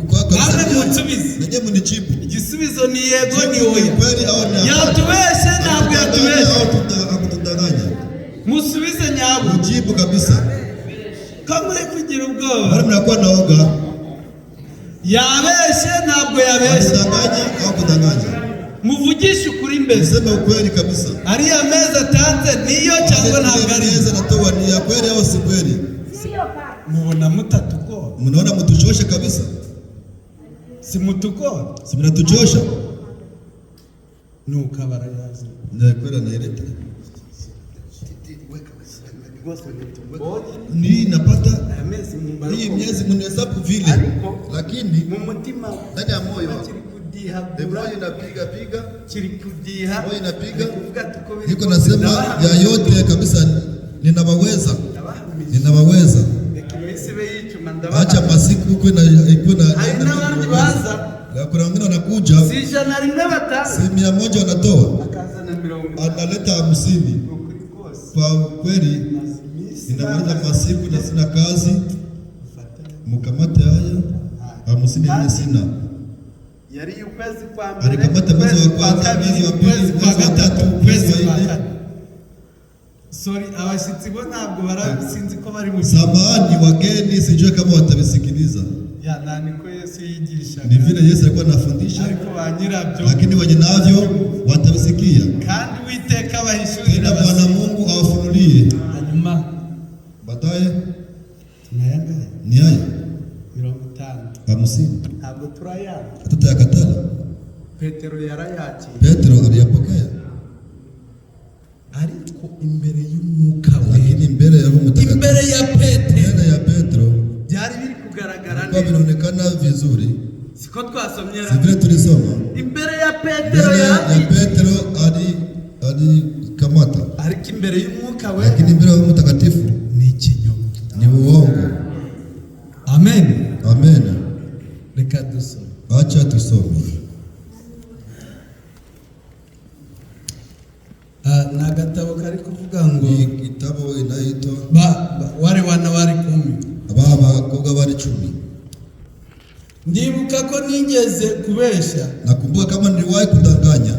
Kwa kabisa. Namwe munsubize. Nanyi mnijibu. Igisubizo ni yego, ni Jibu ni oya. kweli au ni hapana? Yatubeshe, ntabwo Atudanganya yatubeshe? au hakutudanganya? Musubize nyabo. Mjibu kabisa. Ko muri kugira ubwoba? Bado mnakuwa na oga. Yabeshe, ntabwo yabeshe? Atudanganya au kudanganya? Muvugishe ukuri mbese. Niseme ukweli kabisa. Ariya mezi atanze niyo cyangwa ntabwo ari? Meza natoa ni ya kweli au si kweli? Mubona mutatugora? Mnaona mtuchoshe kabisa? Si mutugora? Si mnatuchosha? Nuko barayazi. Ni kweli anaileta. Rwose ntitubonye Ni napata aya mezi mubare hii uko miezi mnahesabu vile, Ariko, lakini mu mutima ndani ya moyo kiri kudihagura, moyo inapiga piga, kiri kudiha, moyo inapiga. Ari kuvuga ati uko biri Niko kose nasema ndabahamije. ya yote kabisa, ninawaweza, Ndabahamije. ninawaweza. Reka iminsi ibe yicuma, Acha ndabahamije. masiku ikuwe na ikuwe na Hari n'abandi baza, Na kuna wengine wanakuja, si 100 batanga, si 100 wanatoa, akazana 50. analeta 50. Ni ukuri kose Kwa kweli maze iminsi ninamaliza masiku na sina kazi, mkamate haya 50 mimi sina. Yari ukwezi kwa mbere, Alikamata mwezi ukwezi wa kwa kwanza, kabiri, mwezi wa pili, ukwezi kwa mwezi wa gatatu, tatu, ukwezi mwezi kwa wa nne. kane. Sorry, abashyitsi bo ntabwo bara, sinzi ko bari mu Samahani wageni, sijue kama watavisikiliza. Ya nta niko Yesu yigishaga. Ni vile Yesu alikuwa anafundisha, Ariko ba nyirabyo lakini wenye navyo watavisikia. Kandi Uwiteka abahishurira Tena Bwana abasi. Mungu awafunulie. Hanyuma Baadaye tunayagaye ni haya 50. 50, Ntabwo turayanga. hatutayakatala. Petero yarayakiriye. Petro aliyapokea, Ariko imbere y'Umwuka Wera, lakini mbele ya Roho Mtakatifu, imbere ya Petero mbele ya Petro Byari biri kugaragara kwa neza. vinaonekana vizuri, Siko twasomye? si vile tulisoma Imbere ya Petero mbele ya yari Petro alikamata, ariko imbere y'Umwuka Wera lakini mbele ya Roho Mtakatifu ni ikinyoma. ni uongo. Amen. Amen. Reka dusome. Acha tusome. Ah, ni agatabo kari kuvuga ngo Ni kitabu inaitwa ba, wale wana wari kumi. Aba bakobwa bari 10. Ndibuka ko nigeze kubeshya. Nakumbuka kama niliwahi kudanganya.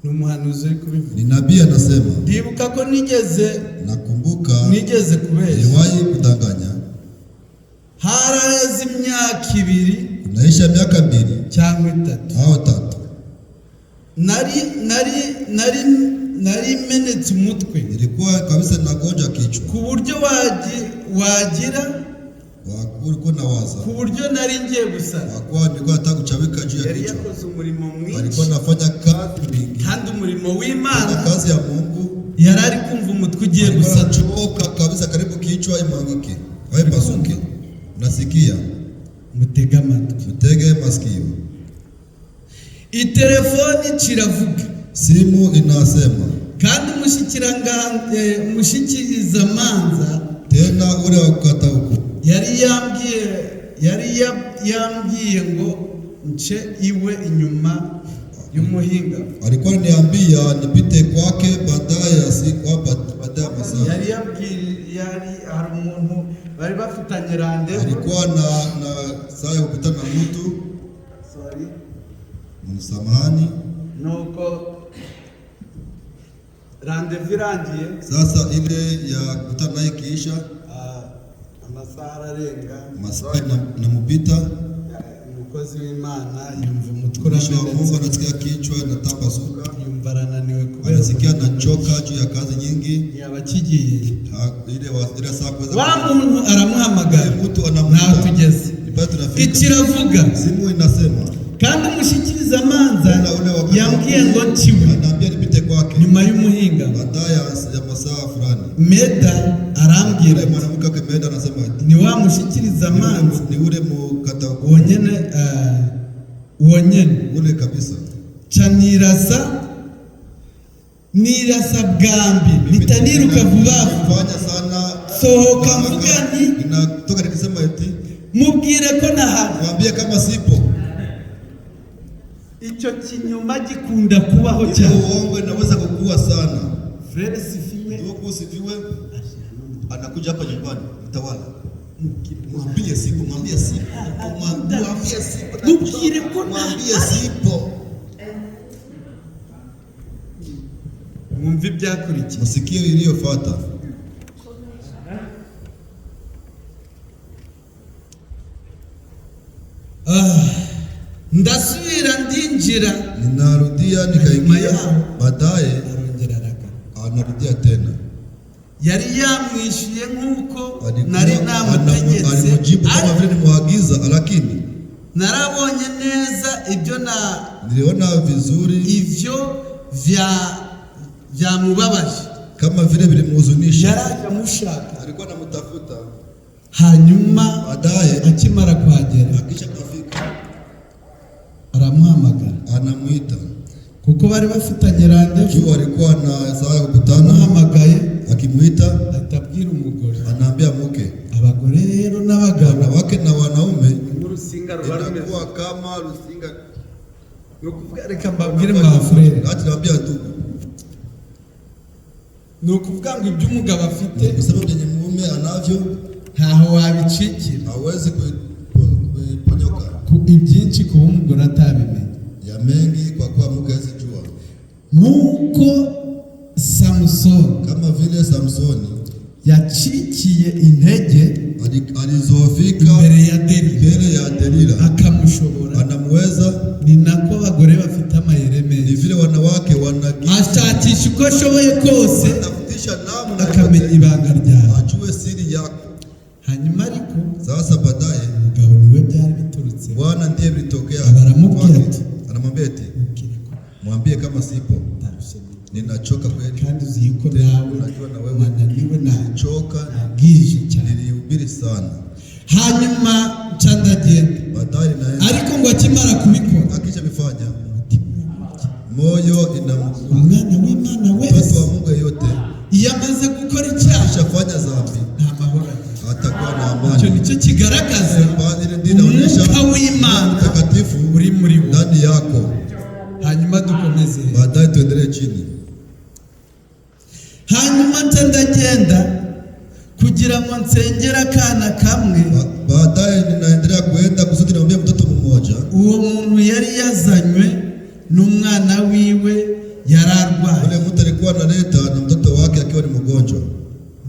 Ni umuhanuzi uri kubivuga. Ni nabii anasema, Ndibuka ko nigeze nakumbuka nigeze kubeshya. niliwahi kudanganya. Haraheze imyaka 2 Kunaisha miaka 2 cyangwa 3. au 3. Nari menetse umutwe Nilikuwa kabisa nagonja kichwa, ku buryo wagira ulikuwa nawaza ku buryo nari ngiye gusara. wakuwa nilikuwa nataka kuchabika juu ya Yari kichwa. yakoze umurimo mwinshi, Alikuwa anafanya kazi mingi, Kandi umurimo na w'Imana kazi ya Mungu yari ari kumva umutwe ugiye alikuwa gusara. anachoka kabisa, karibu kichwa imwangike au ipasuke. Nasikia, Mutege amatwi. mtege masikio. Itelefoni kiravuga. Simu inasema. Kandi umushyikirizamanza Tena ule wa kukata huku yari yambwiye Yari yambwiye ngo nce iwe inyuma y'umuhinga. Alikuwa ananiambia nipite kwake baadaye ya siku, baadaye ya masaa. Yari yabwiye, yari hari umuntu bari bafitanye rendez-vous. Alikuwa na saa ya kukutana na mtu. Sorry. Msamahani. Nuko rendez-vous irangiye, Sasa ile ya kukutana naye ikiisha, amasaha ararenga, masaa inamupita. Umukozi w'Imana yumva umutwe Mtumishi wa Mungu uramenetse, anasikia kichwa inatapasuka, yumva arananiwe kubera anasikia anachoka juu ya kazi nyingi. Ntiyaba akigiye. Ile saa kuweza Wa muntu aramuhamagara, mtu ntaho anamuita, tugeze. Pale tunafika, Ikiravuga, simu inasema, kandi umushyikirizamanza ule wakati yambwiye ngo nce iwe anaambia nipite kwake nyuma y'umuhinga. Baadaye ya masaa fulani. Meda arambwira Yule ati, mwanamke akimenda anasema ati, ni wa mushyikirizamanza ni ule mkata wonyene, wonyene. Ule kabisa. Ca nirasa nirasa bwambi, mpita niruka vuba vuba, Fanya sana, sohoka mvuga nti, ninatoka nikisema eti, mubwire ko nahari. Mwambie kama sipo. Icyo kinyoma gikunda kubaho Ile cyane. uongo inaweza kukua sana. Fred sifiwe. Ndugu usifiwe, anakuja hapa nyumbani, mtawala. Mwambie sipo, mwambie sipo, mwambie sipo, Mubwire ko mwambie sipo. Mwumve ibyakurikiye. Msikie iliyofuata. Ndasubira ndinjira. Ninarudia nikaingia, baadaye Arongera aragaruka. Anarudia tena. Yari yamwishyuye nk'uko Alikuwa nari namutegetse, alimujibu kama ariko vile nimuagiza, lakini narabonye neza ibyo na niliona vizuri ivyo vyamubabaje. Kama vile vilimhuzunisha. Yaraje amushaka. Alikuwa anamtafuta. Hanyuma Baadaye akimara kuhagera, akisha kafika, aramuhamagara anamuita kuko bari bafitanye rendez-vous. Juu alikuwa na saa ya kukutana. Amuhamagaye, Akimuita, ahita abwira umugore. Anaambia mke. Abagore rero n'abagabo Wanawake na wanaume Nk'urusinga ruba rumeze, inakuwa kama lusinga. Ni ukuvuga, reka mbabwire mwa frère, Acha niwaambie ndugu, ni ukuvuga ngo ibyo umugabo afite, kusema vyenye mume anavyo, ntaho wabicikira. Hawezi kuiponyoka. Ku ibyinshi kuba umugore atabimenya. Ya mengi kwa kuwa mke hawezi jua. Nk'uko Samusoni Kama vile Samsoni yacikiye intege alizofika imbere ya Delila, mbele ya Delila, akamushobora, anamuweza. Ni nako abagore bafite amayere Ni menshi. vile wanawake wana Ashakisha uko ashoboye kose tafutisha namna akamenya yote ibanga ryawe. Ajue siri yako. Hanyuma ariko Sasa baadaye umugabo niwe byari biturutse. Bwana ndiye vilitokea Anamwambia kwake. ati, Anamwambia eti, mubwire ko mwambie kama sipo, ndarushye, ninachoka kweli, kandi uzi yuko nawe unajua na wewe wananiwe na nilichoka, bwije cyane. Nilihubiri sana. Hanyuma nca ndagenda. Baadaye naenda. Ariko ngo akimara kubikora, Akisha bifanya, moyo inamkula. Umwana w'Imana Mtoto wese wa Mungu yeyote iyo amaze gukora icyaha, akishafanya dhambi, nta mahoro agira. atakuwa na Icyo amani. nicyo kigaragaza Ile ndiyo inaonyesha umwuka w'Imana Mtakatifu uri muri wo. Ndani yako. Hanyuma dukomeze. Baadaye tuendelee chini. Hanyuma nca ndagenda kugira ngo nsengere akana kamwe. Baadaye ninaendelea kuenda kusudi niambie mtoto mmoja. Uwo muntu yari yazanywe n'umwana wiwe yari arwaye. Ule mtu alikuwa analeta na mtoto wake akiwa ni mgonjwa.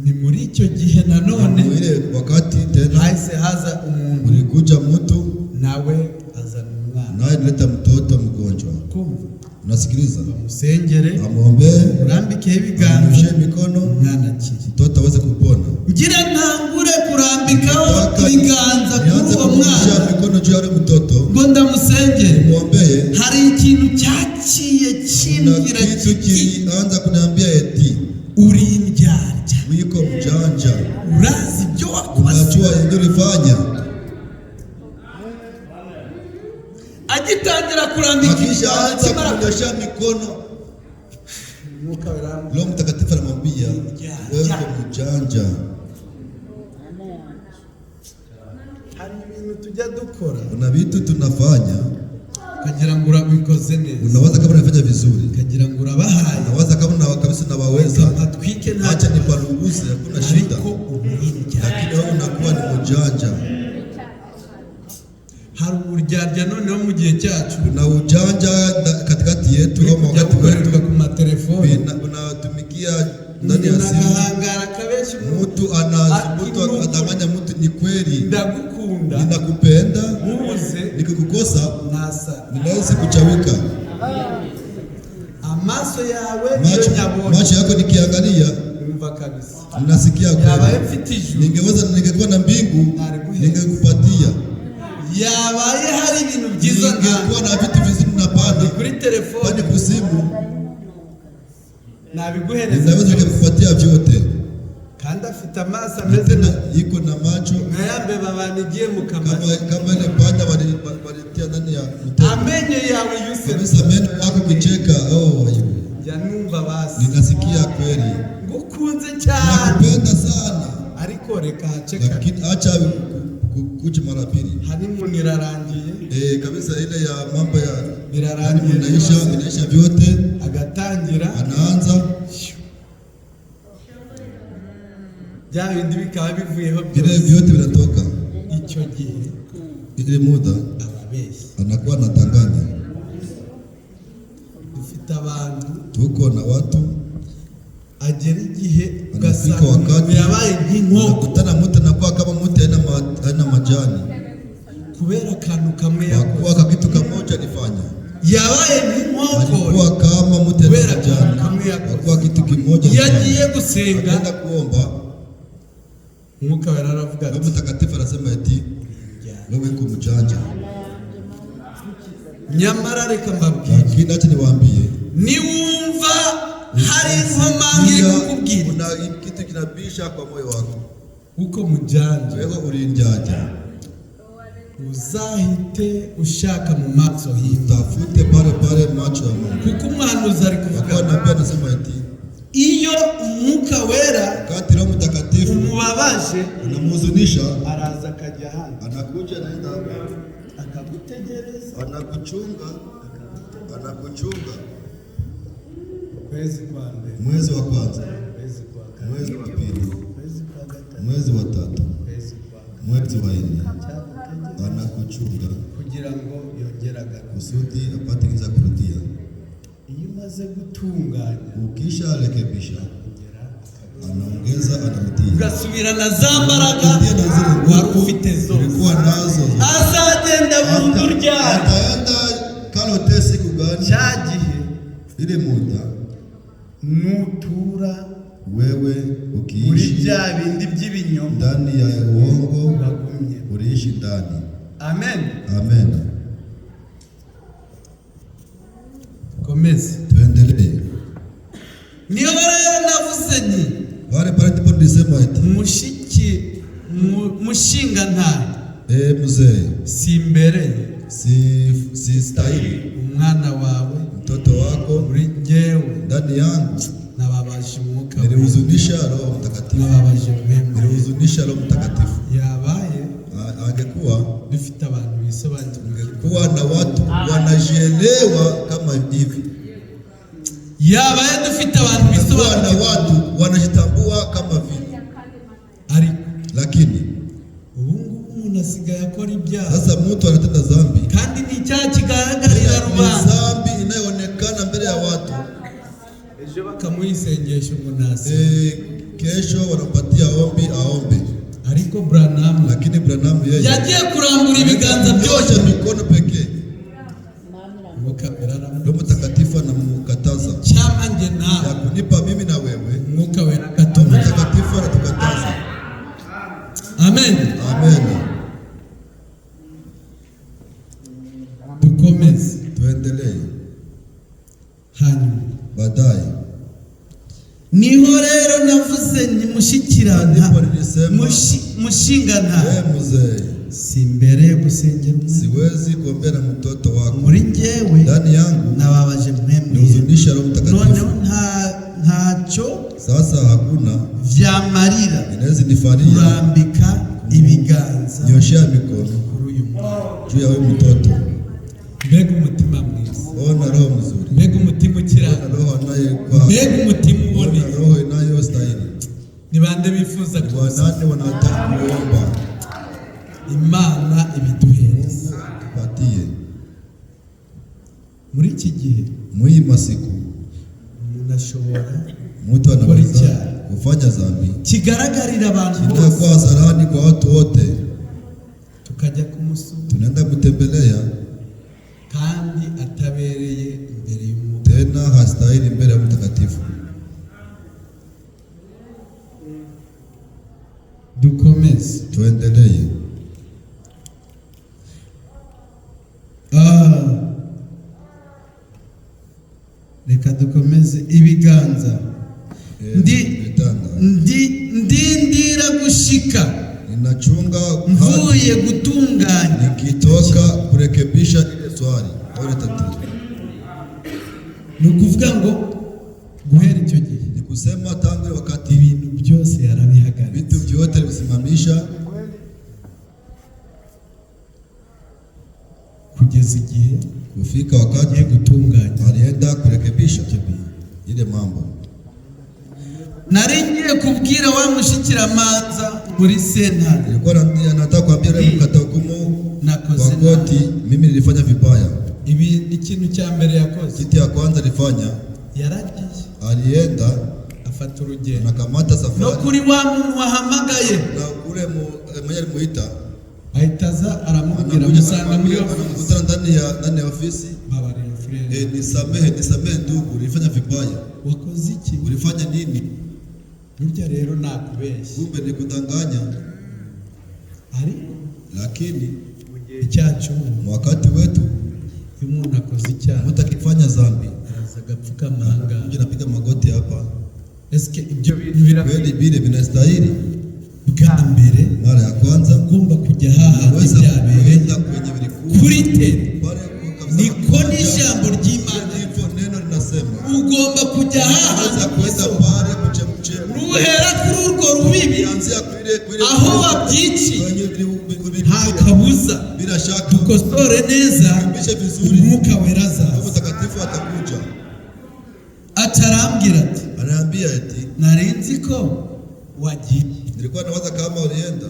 Ni muri icyo gihe nanone Ile wakati tena hahise haza umuntu, ulikuja mtu, nawe azana umwana. Naye analeta mtoto mgonjwa. Kumva, Unasikiliza? bamusengere, Amwombee, urambikeho ibiganza, amnyoshe mikono, umwana akire. Mtoto aweze kupona. Ngira ntangure kurambikaho Nataka ibiganza kuri nianze uwo kumnyosha mwana mikono juu ya yule mtoto, ngo ndamusengere, nimwombee. Hari ikintu cyaciye Na kimbwira kitu kiti, kilianza kuniambia eti, uri indyarya, wiko mjanja, urazi ibyo wakoze. unajua yenye ulifanya. Agitangira kurambika ibiganza, Akishaanza akimara kunyosha mikono, Umwuka urambwira, Roho Mtakatifu anamwambia wewe uko mjanja. Hari ibintu tujya dukora, Kuna vitu tunafanya, ukagira ngo urabikoze neza, unawaza kama unafanya vizuri, ukagira ngo urabahaye, unawaza kama kabisa unawaweza, batwike nta acha nipanguze, hakuna shida, ariko uburyarya. Lakini wewe unakuwa ni mjanja. Hari uburyarya noneho mu gihe cyacu Kuna ujanja katikati yetu buri ama kujya wakati gukorerwa wetu ku matelefoni, unatumikia ndani ya umuntu simu, agahangara akabeshya umuntu, mtu mtu anadanganya mtu, ni kweli ndagukunda, ninakupenda, nkubuze nikikukosa ntasa ninaweza kuchawika. Amaso yawe iyo Macho, nyabonye macho yako nikiangalia numva kabisa ninasikia yabaye kweli. mfite ijuru, Ningeweza, ningekuwa na mbingu ningekupatia, yabaye hari ibintu byiza ningekuwa nka na vitu vizuri napana kuri telefone pani kusimu, nabiguhereza ninaweza byose. nikakupatia vyote. Kandi afite amaso Na ameze tena iko na macho nka ya mbeba banigiye mu kama kamari, kama ile panya walitia ndani ya mtego. Amenyo yawe yuse Kabisa meno yako kicheka, oh, aiwe. Njya numva basi Ninasikia kweli, ngukunze cyane, nakupenda sana, ariko reka haceka, lakini acha kuche mara pili. Honeymoon irarangiye, Kabisa ile ya mambo ya birarangiye inaisha, byose, inaisha vyote, agatangira anaanza bya bindi bikaba bivuyeho vile byose. vyote vinatoka. Icyo gihe Ile muda ababeshyi anakuwa anadanganya. Dufite abantu Tuko na watu agera igihe anafika ugasanga umuntu wakati yabaye nk'inkoko unakutana mtu anakuwa kama mtu haina majani, kubera akantu kamwe kwa yakoze, kuwa kitu kamoja alifanya, yabaye nk'inkoko alikuwa kama mtu haina kubera majani, kamwe kwa yakoze. kuwa kitu kimoja Iyo alifanya. agiye gusenga, Akaenda kuomba, Umwuka Wera aravuga Roho ati Mtakatifu anasema eti wewe uko mjanja, nyamara reka mbabwire, lakini acha niwaambie, niwumva hari inkomanga iri Pia kukubwira kuna kitu kinabisha kwa moyo wako, uko mujanja, wewe ulinjanja, uzahite ushaka mu maso h'Imana, tafute pale pale macho ya Mungu. Kuko umuhanuzi ari Kwa kuvuga kuwa nabii anasema eti iyo Umwuka Wera wakati Roho Mtakatifu umubabaje, unamhuzunisha, araza akajya hano, anakuja anaenda hapa, akagutegereza anakuchunga, anakuchunga ukwezi kwa mbere, mwezi wa kwanza, ukwezi kwa kabiri, mwezi wa pili, ukwezi kwa gatatu, mwezi wa tatu, ukwezi kwa kane, mwezi wa nne, cyagutegereza anakuchunga kugira ngo yongere agaruke. kusudi apate kiza kurudia. Iyo umaze gutunganya, Ukisha rekebisha, ongera akagaruka, anaongeza, anarudia, ugasubirana za mbaraga Rudia na zile wari nguvu ufite zose. ulikuwa nazo. Azagenda burundu ryari? Ataenda kalote siku gani? Cya gihe Ile muda nutura wewe muri ukiishi bya bindi by'ibinyoma ndani ya uongo, wagumye. uliishi ndani. Amen. Amen. Komeze. Tuendelee. Niyo rero navuze nti Pale pale ndipo nilisema eti mushiki mushingantahe, mzee, si imbereye si stahili umwana wawe mtoto wako muri njyewe ndani yangu, nababaje Umwuka Wera, nilihuzunisha Roho Mtakatifu, nababaje mwemwe. nilihuzunisha Roho Mtakatifu. Yabaye Angekuwa dufite abantu bisobanukirwa, kuwa na watu wanajielewa kama hivi, yabaye dufite abantu kuwa na bisobanukirwa, watu wanajitambua kama vile, ariko lakini ubu ngubu umuntu asigaye akora ibyaha, sasa mtu anatenda dhambi, kandi ni icyaha kigaragarira ni rubanda, dhambi inayoonekana mbele ya watu. Ejo bakamuha isengesho ngo nase, Kesho wanampatia ombi aombe, ariko Branham lakini Branham yeye yagiye kurambura ibiganza byose, nyosha mikono pekee, Umwuka Wera aramu Roho Mtakatifu anamkataza cyangwa njye nawe, ya kunipa mimi na wewe. Umwuka Wera Roho akatuma. Mtakatifu anatukataza. Amen. Amen. Dukomeze. Tuendelee Hanyuma baadaye. Niho rero navuze nti mushyikirana Ndipo nilisema mushingantahe, mzee, si mbere yo gusengera umwana, siwezi kuombea na mtoto wako muri njyewe ndani yangu, nababaje mwemwe, nihuzunisha Roho noneho Mtakatifu. Ntacyo Sasa hakuna byamarira inaweza nifaria kurambika ibiganza nyoshea mikono kuri Kubw'uyu mwana. Juu ya huyu mtoto. Mbega umutima mwiza! Ona roho mzuri, Mbega umutima ona ukiranuka! roho anayekuwa, Mbega umutima uboneye! ona roho inayostahili. Ni bande bifuza Ni kuza? wanane wanataka kuomba? Imana ibiduhereza. Mungu atupatie. Muri iki gihe Mwii masiku umuntu ashobora mtu gukora anaweza icyaha kufanya dhambi kigaragarira abantu bose, inakuwa hadharani kwa watu wote, tukajya kumusura tunaenda kutembelea kandi atabereye imbere y'Umwuka. tena hastahili mbele ya Mtakatifu. Dukomeze. Tuendelee. Ah. Reka dukomeze ibiganza. Ndi Vitanda. Ndi ndindira gushika Ninachunga hadi mvuye gutunganya nikitoka kurekebisha ile swali au ile tatizo. Ni ukuvuga ngo guhera icyo gihe Ni kusema tangu ile wakati ibintu byose yarabihagaritse. Vitu vyote alivisimamisha Kugeza igihe kufika wakati agiye gutunganya alienda kurekebisha ile mambo. Nari ngiye kubwira wa mushikiramanza muri sentare Nilikuwa nataka kuambia yule mkata hukumu nakoze kwa nabi. koti, mimi nilifanya vibaya. Ibi ni ikintu cya mbere yakoze. Kitu ya kwanza alifanya, Yaragiye alienda afata urugendo anakamata no safari kuri wa muntu wahamagaye na ule mwenye alimuita ahita aza aramubwira anakuja amusanga muri anamwambia, ofisi. anamkutana ndani ya ofisi. Mbabarira frere. Nisamehe, nisamehe ndugu, nilifanya vibaya. Wakoze iki? Ulifanya nini? Burya rero nakubeshya. Kumbe nilikudanganya. Ariko Lakini mu gihe cyacu wakati wetu iyo umuntu akoze icyaha mtu akifanya dhambi araza agapfukama ahangaha. kuja napiga magoti hapa. Ese ibyo bintu birakwiye? Kweli vile vinastahili? Bwa mbere Mara ya kwanza ugomba kujya hahandi unaweza byabereye kuenda kwenye vilikuwa kuri tere pale kabisa. Niko n'ijambo ry'Imana Ndivyo neno linasema, ugomba kujya unaweza hahandi kuenda pale kuchemchemu, ruhera kuri urwo rubibi anzia kule kule aho wabyiciye kwenye nta kabuza. bila shaka Dukosore neza, rekebishe vizuri, Umwuka Wera Roho azaza. Mtakatifu atakuja. Atarambwira ati Anaambia eti nari nzi ko wagiye. Nilikuwa nawaza kama ulienda.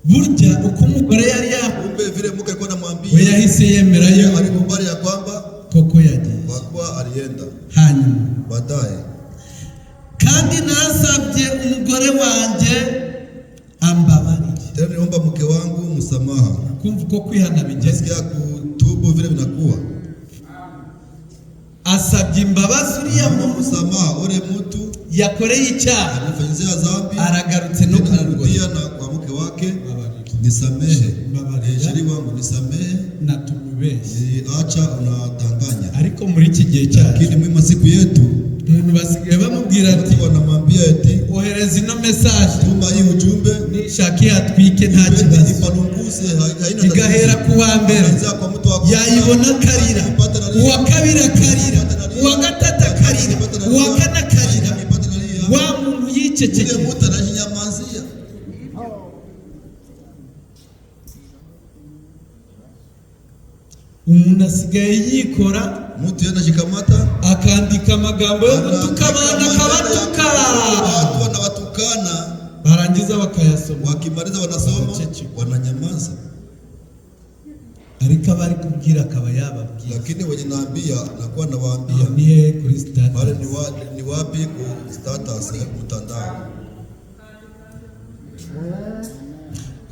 Burya uko umugore yari yahuye Kumbe vile mke alikuwa we anamwambia, yahise yemera yuko alikubali ya kwamba koko yagiye. kwa kuwa alienda. Hanyuma Baadaye kandi nasabye umugore wanjye ambabarire. Tena niliomba mke wangu msamaha. Kumva uko kwihana bigeze. Nasikia kutubu vile vinakuwa. Asabye imbabazi uriya muntu Msamaha ule mtu yakoreye icyaha alifanyizia dhambi, aragarutse no tena ku mugore. anarudia na kwa mke wake, Mbabarira. nisamehe. Mbabarira. Sheri wangu nisamehe, Natumubeshye. acha unadanganya. Ariko muri iki gihe cyacu Lakini mwima siku yetu umuntu basigaye bamubwira ati watu wanamwambia eti ohereza ino message tuma hii ujumbe nishaka ihatwike nta ipende kibazo. ipanunguse, haina Igahera tatizo. ku wa mbere Anaanzia kwa mtu wa kwanza, yayibona akarira, akipata nalia, uwa kabiri akarira, uwa gatatu akarira, akipata nalia, uwa kane akarira, akipata nalia, wa muntu ule yicecekeye. mtu anajinyamazia. Umuntu asigaye yikora Mtu yeye anashikamata akandika amagambo yo gutuka abantu akabatuka, watu wanawatukana, barangiza bakayasoma wakimaliza wanasoma Wanachecheka. wananyamaza, ariko abari kubwira akaba yababwira. Lakini wenye naambia nakuwa nawaambia Ni hehe kuri pale status? ni wapi ku status ya mtandao.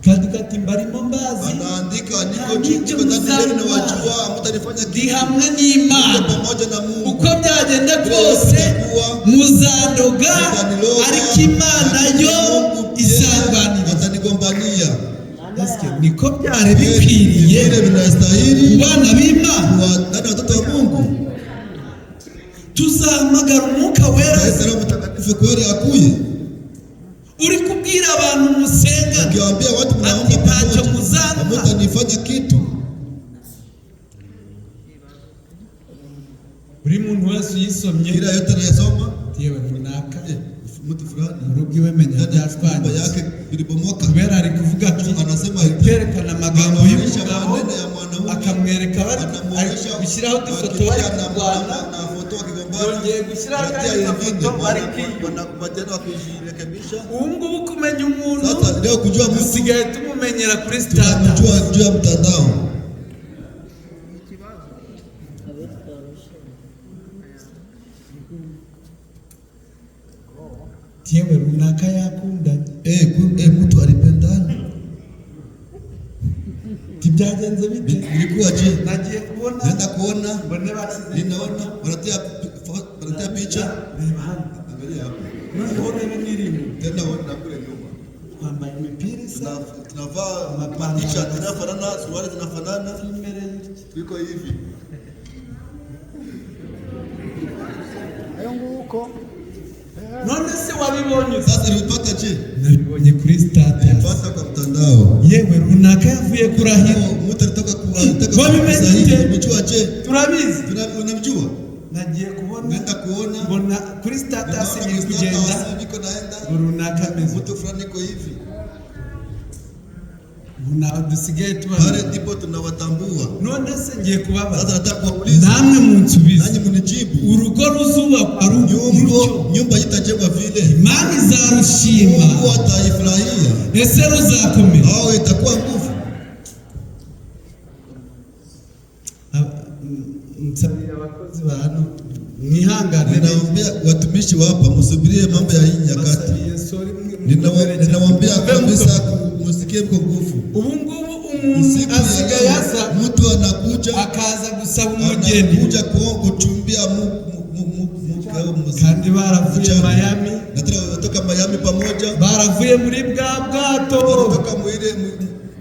Kandika ati mbarimo mbazi Anaandika niko Nta niko ndani yenu n'ibyo nawajua, hamtanifanya ndi kitu, hamwe niko n'Imana pamoja na Mungu. uko byagenda kose muzandoga Mtaniloga, ariko Imana lakini yo Mungu yeye izarwanira. atanigombania. Eske niko byari bikwiriye Vile vinastahili ku bana b'Imana? kwa ndani ya watoto wa Mungu. Tuzahamagara Umwuka Wera. Yesu Roho Mtakatifu kweli akuye. Uri kubwira abantu musenga Ukiwaambia watu mnaomba ati ntacyo pamoja, muzampa, hamutanifanya kitu. Buri muntu wese uyisomye Kila yote anayesoma yewe runaka mtu fulani mu rugo iwe menya ndani ya nyumba byashwanyutse yake ilibomoka, kubera ari kuvuga ati anasema Anasema hivi, kwerekana amagambo anaonyesha y'umugabo, maneno ya mwanaume, akamwereka bari ari anamuonyesha gushyiraho udufoto bari wakitia na, kurwana, na, na foto wakigombana, yongeye gushyiraho wanatia akandi ingine, gafoto bari kwiyunga. Wanakubaliana wakijirekebisha. Ubu ngubu kumenya umuntu Sasa leo kujua mtu dusigaye tumumenyera kuri status. tunamjua juu ya mtandao. Yewe runaka yakundanye. Mtu alipendana. Ntibyagenze bite? Ilikuwa je? Nagiye kubona, Naenda kuona, mbone bashyize, ninaona wanatia wanatia picha. Reba hano. Angalia hapo. Noneho rebe n'irindi. Tena wana kule nyuma. Twambaye imipira isa, Tunavaa Mapantalo. T-shirt zinafanana, suruali zinafanana. Imbere y'iki. Tuko hivi. None se wabibonye ute? Sasa nilipata je? Nabibonye kuri status. Nilipata kwa mtandao. Yewe runaka yavuye kurahira. Mtu alitoka ku alitaka Wabimenye kusaini, ute? umejua je? Turabizi. Unamjua? Nagiye kubona, Naenda kuona. mbona kuri status Ninaona biri kwa kugenda status niko naenda. ngo runaka ameze. Mtu fulani iko hivi. Ubu naho dusigaye tubana. Pale ndipo tunawatambua. None se ngiye kubabaza, Sasa nataka kuwauliza, namwe munsubize, nanyi mnijibu. urugo ruzubakwa Nyumba rutyo, nyumba itajengwa vile, Imana izarushima? Mungu ataifurahia Ese ruzakomera? au itakuwa nguvu? Nsabiye abakozi ba hano mwihangane. Ninawaambia watumishi wa hapa msubirie mambo ya hii nyakati. Basabiye sorry, mukomere cyane. Ninawaambia Mve kabisa mukomere. musikie mko nguvu. Ubu ngubu umuntu Siku ya asigaye leo aza mtu anakuja akaza gusaba umugeni, anakuja kuchumbia mke au kandi baravuye msichana. Miami, Na tena wanatoka Miami pamoja, baravuye muri bwa bwato wanatoka mwile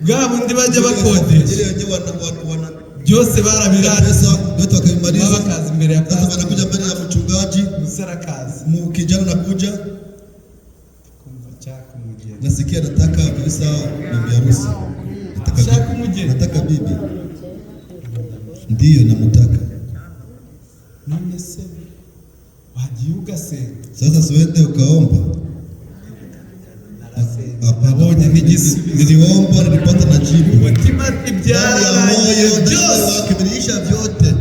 bwa bundi bajya bakodesha, ile wenyewe wana wana byose barabirangije, pesa yote wakaimaliza. bakaza imbere ya Sasa pastor, wanakuja mbele ya mchungaji, umusore akaza, kijana anakuja, kumva cyaka umugeni, nasikia nataka kabisa bibi harusi, nataka Shaka bibi. umugeni. Nataka bibi, ndiyo namutaka. None se wagiye ugasenga? Sasa siwende ukaomba? Narasenze, Hapana. nabonye n'igisubizo. Niliomba, nilipata na jibu. Umutima Ndani ya ibyararangiye moyo, ndani ya byose. moyo wake viliisha vyote.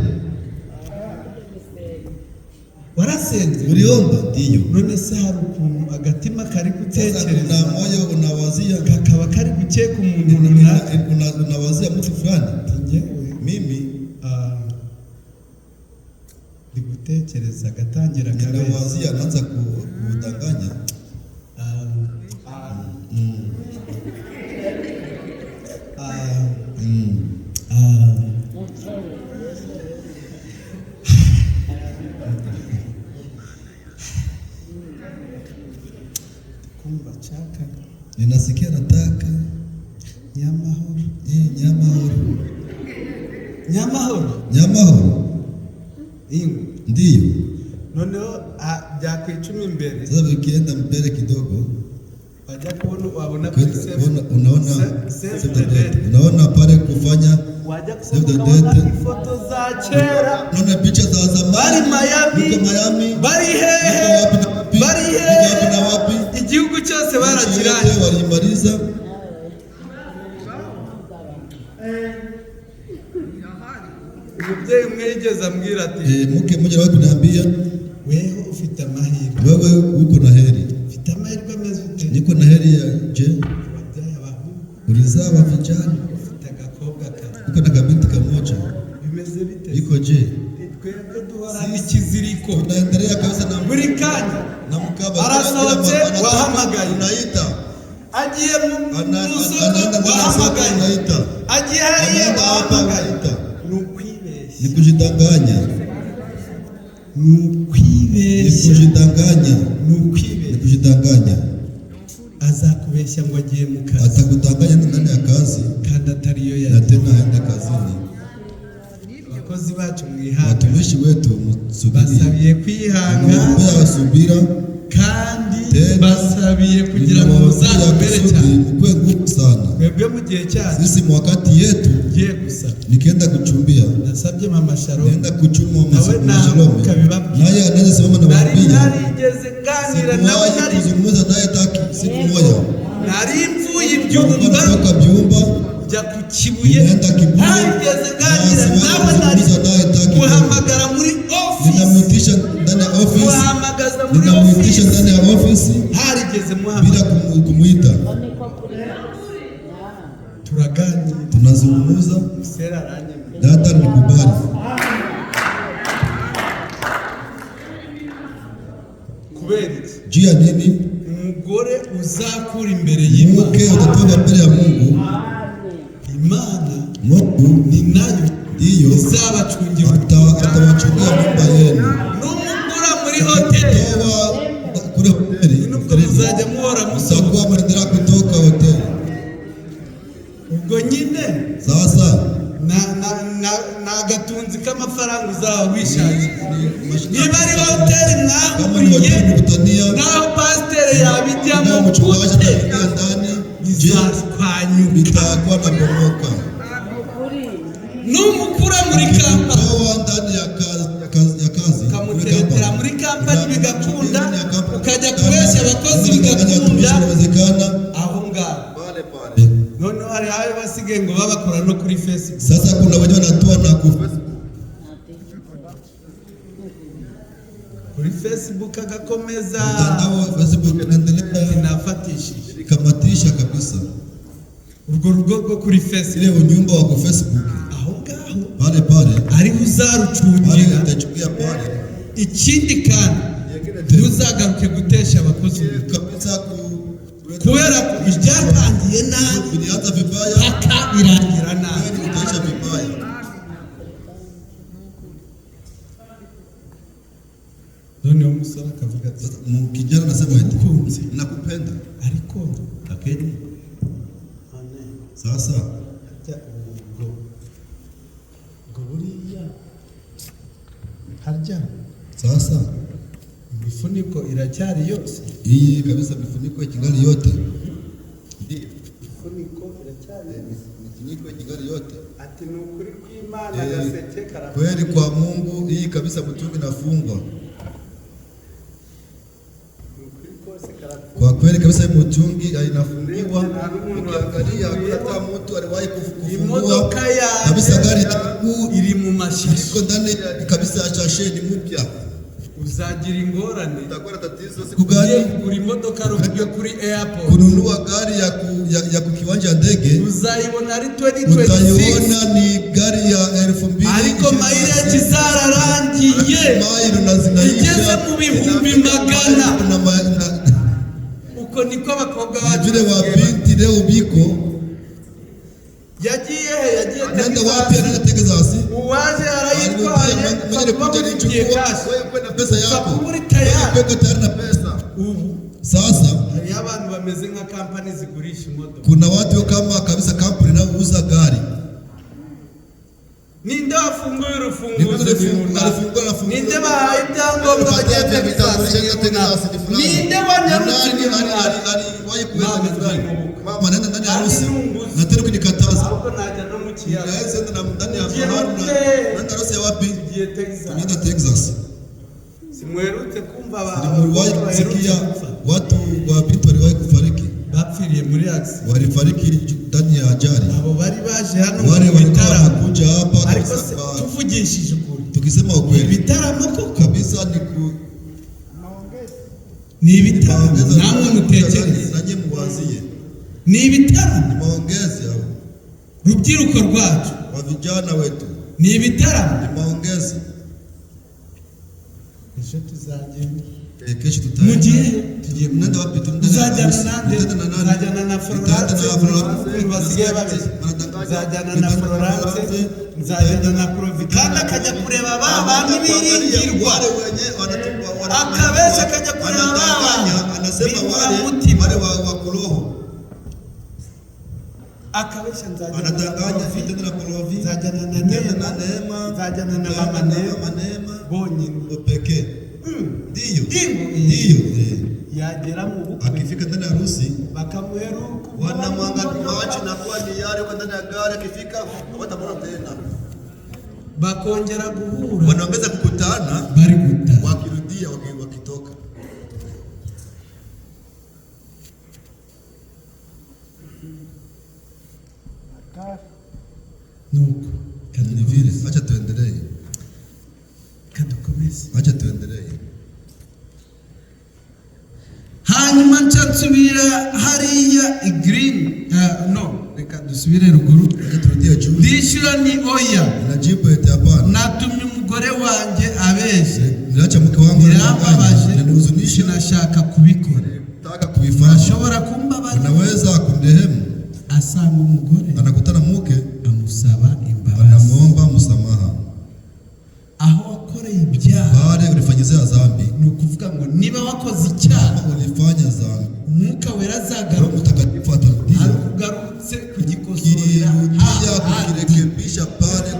Warasenze? Uliomba? Ndiyo. None se hari ukuntu agatima kari Sasa gutekereza, kuna moyo unawazia, kakaba kari gukeka umuntu runaka? unawazia mtu fulani. Ati njyewe, Mimi ah, ndi gutekereza agatangira akabeshya. ninawazia, anaanza kudanganya. Ah, ah, ah. Kumva nshaka Ninasikia nataka Nyamahoro. Nyamahoro. Nyamahoro. Nyamahoro. Ingo. Ndiyo. Noneho byakwicuma imbere, Sasa ukienda mbele kidogo wajya kubona wabona kuri unaona save save the the date. date. Unaona pale kufanya Wajya save kusoma the ukabona date. ifoto za kera, Unaona picha za zamani. bari Miami, Niko Miami. bari Niko hehe, wapi na wapi? bari Niko wapi na hehe, wapi? igihugu cyose Nchi yote barakirangiye. walimaliza. Umubyeyi umwe yigeze ambwira ati, Mke mmoja wapi kuniambia, weho ufite amahirwe. Wewe uko na heri. Ufite amahirwe ameze ute? Niko na heri ya je? Wabyaye abahungu, Ulizaa vijana, ufite agakobwa kamwe, uko na kabinti kamoja. bimeze bite? Iko je? Twebwe duhorana ikiziriko Tunaendelea kabisa na buri kanya. na mkaba. Arasohotse, wahamagaye. Unaita. Agiye mu isoko, Anaenda ndani ya soko, wahamagaye. unaita. Agiye hariya, Anaenda hapa, wahamagaye. unaita. Ni ukwibeshya, Ni kujidanganya. ni Ni ukwibeshya, kujidanganya. ni Ni ukwibeshya. kujidanganya. Azakubeshya ngo agiye mu kazi, Atakudanganya ndani ya kazi kandi atariyo na yagiye. tena aende kazini. Abakozi bacu mwihangane, Watumishi wetu msubirie. basabiye kwihangana, Nawaombea subira. kandi Tena basabiye kugira ngo ninawaombea muzakomere kusudi cyane. mkuwe nguvu sana. Twebwe mu gihe cyacu, Sisi mwakati yetu ngiye gusa nikienda kuchumbia, nasabye mama Shalom, naenda kuchuma nawe Shalome, ntabwo naye anaweza simama na nari waambia, narigeze nganira nawe, sikuwahi nari kuzungumza naye taki siku moja. nari mvuye i Byumba, Nilikuwa natoka Byumba, njya ku Kibuye. ninaenda Kibuye, Hageze nganira na nawe, nari siwezi naye hata kidogo. muhamagara muri office, Ninamwitisha ndani ya ofisi, muhamagaza muri ninamwitisha office, ndani ya ofisi harigeze bila muhamagara, kumuita, turaganira, tunazungumza. sera aranyemera. Dada nikubali. Kubera iki? Juu ya nini? Umugore uzakura imbere y'Imana, Mke utatoka mbele ya Mungu, Imana Mungu ni nayo ndiyo izabacungira. Atawachungia nyumba yenu. Numukura muri hoteli, Toa kule hoteli, nubwo muzajya muhora musohoka, mtakuwa mnaendelea kutoka hoteli. Ubwo nyine Sasa ni agatunzi k'amafaranga uzaba wishakiye. ni Niba ari hoteli kama ni mwahuriye, hoteli mkutania, naho pasiteri yabijyamo na mchungaji gute, ataingia ndani, je, bizashwanyuka. itakuwa na bomoka. Numukura muri kampani, Toa ndani ya kazi, ya kazi, ya kazi kule ukamuteretera kampani. muri kampani bigakunda, Ndani ya kampani. ukajya kubeshya abakozi Ukadanganya watumishi, bigakunda, inawezekana. aho ngaho noneho hari ayo basigaye ngo babakora no kuri Facebook. Sasa kuna wenyewe wanatoa na ku Kuri Facebook agakomeza, mtandao wa Facebook inaendelea, nafatishije kamatisha kabisa urwo rugo rwo kuri Facebook, ile unyumba wa ku Facebook, aho ngaho pale pale ariho pale uzarucungira. utachukia pale. Ikindi kandi, ntuzagaruke gutesha abakozi umutwe, Kabisa ku kubera ko ibyatangiye nabi vilianza vibaya, paka birangira nabi. kweli itaisha vibaya. Noneho umusore akavuga ati, Sasa kijana anasema eti "Ukunze, nakupenda, ariko lakini sasa harya ubwo ubwo buriya harya sasa imifuniko iracyari yose?" Hii kabisa mifuniko ikingali yote, ndio Imifuniko iracyari yose. Mifuniko ikingali yote. Ati ni ukuri kw'Imana, Eh, agaseke karafunze. Kweli kwa Mungu hii kabisa mtungi nafungwa. Ni ukuri kose karafunze. Kwa kweli kabisa hii mtungi inafungiwa. Ukiangalia hakuna hata mtu aliwahi kufungua Imodoka yanjye kabisa. Gari yangu iri mu mashashi, iko ndani kabisa ya shashe, ni mpya. Uzagira ingorane Utakuwa na tatizo siku ugiye gani kugura imodoka yo kuri airport, kununua gari ya ku kiwanja ya ndege, uzayibona ari 2026, utaiona ni gari ya 2000 ariko mileage zararangiye, mailo na zinaisha igeze mu 100,000. Uko niko abakobwa bacu Vile wa basigaye. binti leo biko Yagiye he? Yagiye anaenda wapi? Texas. Anaenda Texas. Uwaje arayitwaye, Mwenye kuba kuja mufitiye nichukua cash, wewe kwenda pesa yako, kuba uri tayari. wewe tayari na pesa. Ubu Sasa hariyo abantu bameze nka kampani zigurisha imodoka. kuna watu kama kabisa kampuni inayouza gari. Ninde wafunguye urufunguzo? Ninde Ni runaka. alifungua alifungua. Ninde bahaye ibyangombwa bagiye Texas? Ni runaka. Ninde wanyarutse? Ni runaka. Aliwahi kuenda Mama, ni fulani. ngiye Mama, naenda ndani ya harusi Nunguzi. na tena kunikataza. Ahubwo najya no mu kiyaga. Naweza enda ndani ya Ugiye bahari gute? naenda harusi ya wapi? Ngiye Texas. Tumeenda Texas. Simwerutse kumva Niliwahi abakobwa baherutse kusikia gupfa, watu wa binti waliwahi kufariki, bapfiriye muri accident. Walifariki ndani ya ajali. Abo bari baje hano Wale mu walikuwa bitaramo, wanakuja hapa ariko kabisa se tuvugishije ukuri, tukisema ukweli ibitaramo koko kabisa ni ku ni ibitaramo? maongezi, Namwe mutekereze, nanyi muwazie, ni ibitaramo? Ni maongezi hao Rubyiruko rwacu, wa vijana wetu, ni ibitaramo? Ni maongezi. Ejo tuzagenda. Kesho tutaenda. Mu gihe tugiye, Mnaenda wapi? Tunaenda uzajyana harusi. nande? Nitaenda na nani? Nzajyana na Nitaenda Florence. na Florence. Ukuntu basigaye babeshya, Wanadanganya. nzajyana na Nitaenda na Florence, Florence. nzajyana na Provi, kandi akajya kureba ba bantu biringirwa. Wale wenye Akabesha akajya kureba ba wanadanganya, bantu anasema wale b'inkoramutima. wale wa kuroho. Akabesha, nzajyana na Anadanganya, Provi, nitaenda na Provi, nzajyana na nitaenda Neema, na Neema, nzajyana na nitaenda mama na Neema Mama Neema bonyine. pekee. Ndiyo, Ndiyo. ndiyo. Eh. Yagera mu bukwe, Akifika ndani ya harusi bakamuheruka wanamwangalia macho na kuwa ni yale yuko ndani ya gari, akifika hawatamwona tena, bakongera guhura wanaongeza kukutana bari gutaha. Wakirudia wakitoka. Nuko Ni vile, acha tuendelee, kadukomeze. Acha tuendelee. Hanyuma nca nsubira hariya i Green, no, reka dusubire ruguru. Acha turudie juu. Ndishyura ni oya. Najibu eti hapana, Natumye umugore wanjye abeshye. niliacha mke wangu Birambabaje. anidanganya, inanihuzunisha, Sinashaka kubikora. nataka kuifanya. Urashobora kumbabarira? Unaweza kunirehemu? Asanga umugore, Anakutana mke, amusaba imbabazi. anamuomba msamaha. Aho wakoreye ibyaha, Pale ulifanyizia dhambi, ni ukuvuga ngo niba wakoze icyaha, kama ulifanya dhambi, Umwuka Wera Roho azagaruka Mtakatifu atarudia arugarutse kugikosorera kirudia hahandi. kukirekebisha pale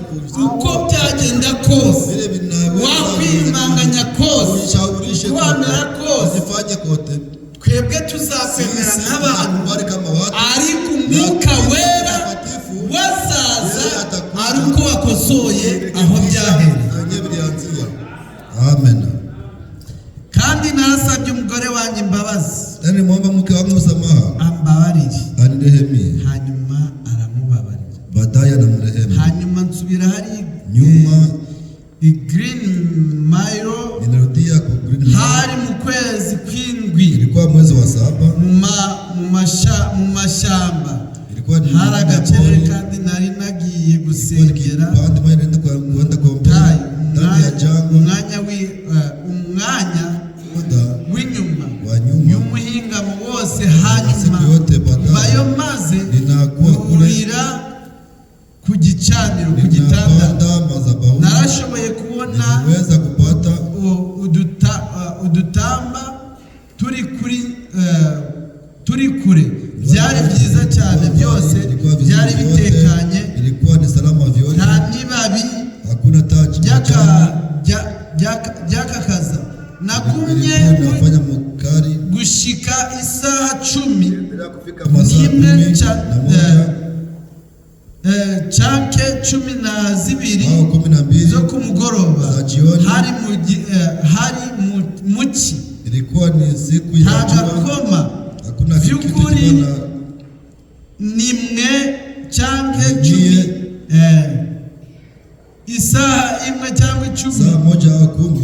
Uko byagenda kose, vile vinaweza wakwimanganya kose, ujishaurishe wamera kote, kose, usifanye kote. twebwe tuzakwemera Sisi nk'abantu, tunakubali kama watu, ariko Umwuka Wera wazaza ari uko wakosoye aho byahereye. Wenyewe vilianzia. Amen. Kandi nasabye umugore wanjye imbabazi, Tena nimuomba mke wangu msamaha, ambabarire. anirehemie. Hanyuma aramubabarira. Baadaye anamrehemu. Hanyuma nsubira hari Nyuma i Green Mile. ninarudia ku Green Mile. Hari mu kwezi kw'indwi, Ilikuwa mwezi wa 7, mu mashyamba. Ilikuwa ni Hari agacerere pori. kandi nari nagiye Ilikuwa ni gusengera kipande moja naenda kwenda kuombea butayu. ndani ya jangwa, Umwanya umwanya muda w'inyuma wa nyuma y'umuhingamo wose, hanyuma siku yote baadaye mbayo maze ninakuwa kule, nurira ku gicaniro, ku gitanda. ninapanda madhabahu, Narashoboye kubona niliweza kupata udutamba turi kuri turi kure. Byari byiza cyane, byose ilikuwa vizuri byari vyote, bitekanye, ilikuwa ni salama vyote, nta n'ibabi hakuna taji majani, byakakaza. Nagumye ilikuwa inafanya mukari gushika isaha 10 kufika masaa n'imwe 11 canke 12 au 12 zo ku mugoroba. za jioni. Hari mu hari mu ci. Ilikuwa ni siku ya Nta jua, gakoma. hakuna kitu Vy'ukuri kilikuwa na nimwe canke Nigiye. 10, isaha 1 cyangwa 10 saa 1 au 10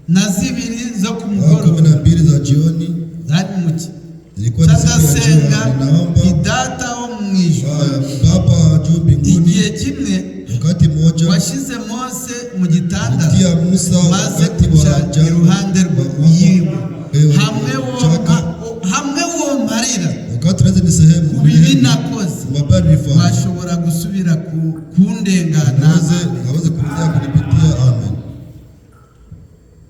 na zibiri zo ku au kumi mugoroba. na mbili za jioni, Hari mu ci. ilikuwa ni siku ya Ndasenga jua. Ninaomba idata wo mu ijuru, Baba juu mbinguni, igihe kimwe wakati mmoja washize Mose mu gitanda, tia Musa maze wakati wa kuca jangwa, iruhande rwiwe, hamwe chaka, hamwe womparira wakati naweza ni sehemu ku bibi nakoze, mabaya nilifanya, washobora gusubira kundengana. aweze kurudia kunipitia. Amen.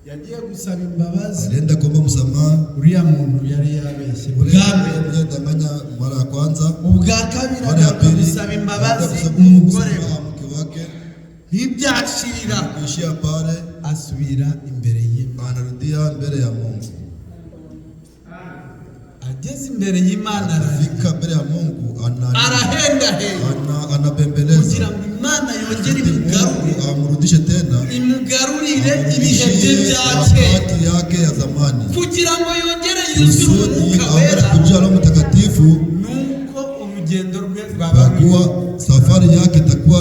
Yagiye gusaba imbabazi Alienda kuomba msamaha uriya muntu yari yabeshye ule bwa mbere. aliyedanganya mara ya kwanza, Ubwa kabiri mara ya agaruka pili gusaba imbabazi alienda kusema umugore we. msamaha mke wake, Ntibyashira, kuishia pale, asubira imbere y'Imana. anarudia mbele ya Mungu. Ageze imbere y'Imana ararira, Fika mbele ya Mungu arahendahenda anabembeleza kugira ngo Imana yongere imugarure, Mungu amrudishe tena, imugarurire ibihe bye amrudishie bya kera, wakati yake ya zamani, kugira ngo yongere yuzure kusudi Umwuka aweze Wera. kujaa Roho Mtakatifu, Nuko urugendo rwe rwaba kwa kuwa safari yake itakuwa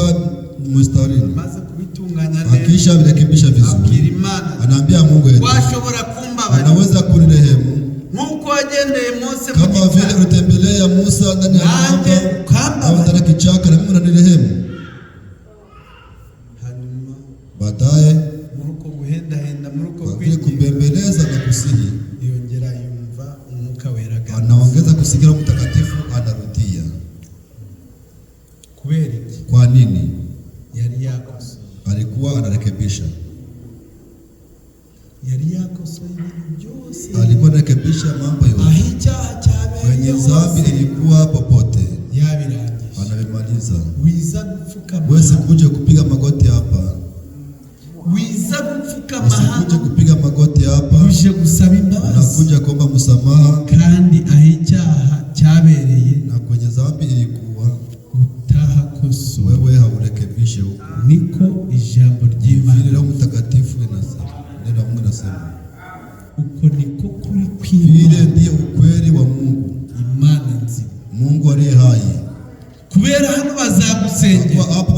mstarini. maze kubitunganya neza, Akisha virekebisha abwira vizuri, Imana, anaambia Mungu eti, washobora kumbabarira unaweza kunirehemu nk'uko wagendeye Mose mu kama vile gitanda, ulitembelea Musa ndani ya nanjye mwamba au ukambabarira. ndani ya kichaka, na mimi unanirehemu. Hanyuma Baadaye muri uko guhendahenda, muri uko kwa vile kwinginga, kubembeleza na kusihi, yongera yumva Umwuka Wera agarutse. anaongeza kusikia Roho Mtakatifu anarudia. Kubera iki? Kwa nini? Yari yakosoye, Alikuwa anarekebisha, yari yakosoye ibintu byose. alikuwa anarekebisha mambo Aho yote. icyaha cyabereye Kwenye dhambi hose ilikuwa popote, yabirangije. anavimaliza. Wiza gupfukama Wewe kuja kupiga magoti hapa, wiza gupfukama usikuje hano kupiga magoti hapa, uje gusaba imbabazi, unakuja kuomba msamaha, kandi aho icyaha cyabereye na kwenye dhambi ilikuwa utahakosoye. wewe haurekebishe huko. Niko ijambo Vile ry'Imana, Roho Mtakatifu inasema, neno la Mungu inasema, uko niko kuri vile kw'Imana, ndiyo ukweli wa Mungu, Imana nzima. Mungu aliye hai. Kubera hano bazagusengera. Kwa hapa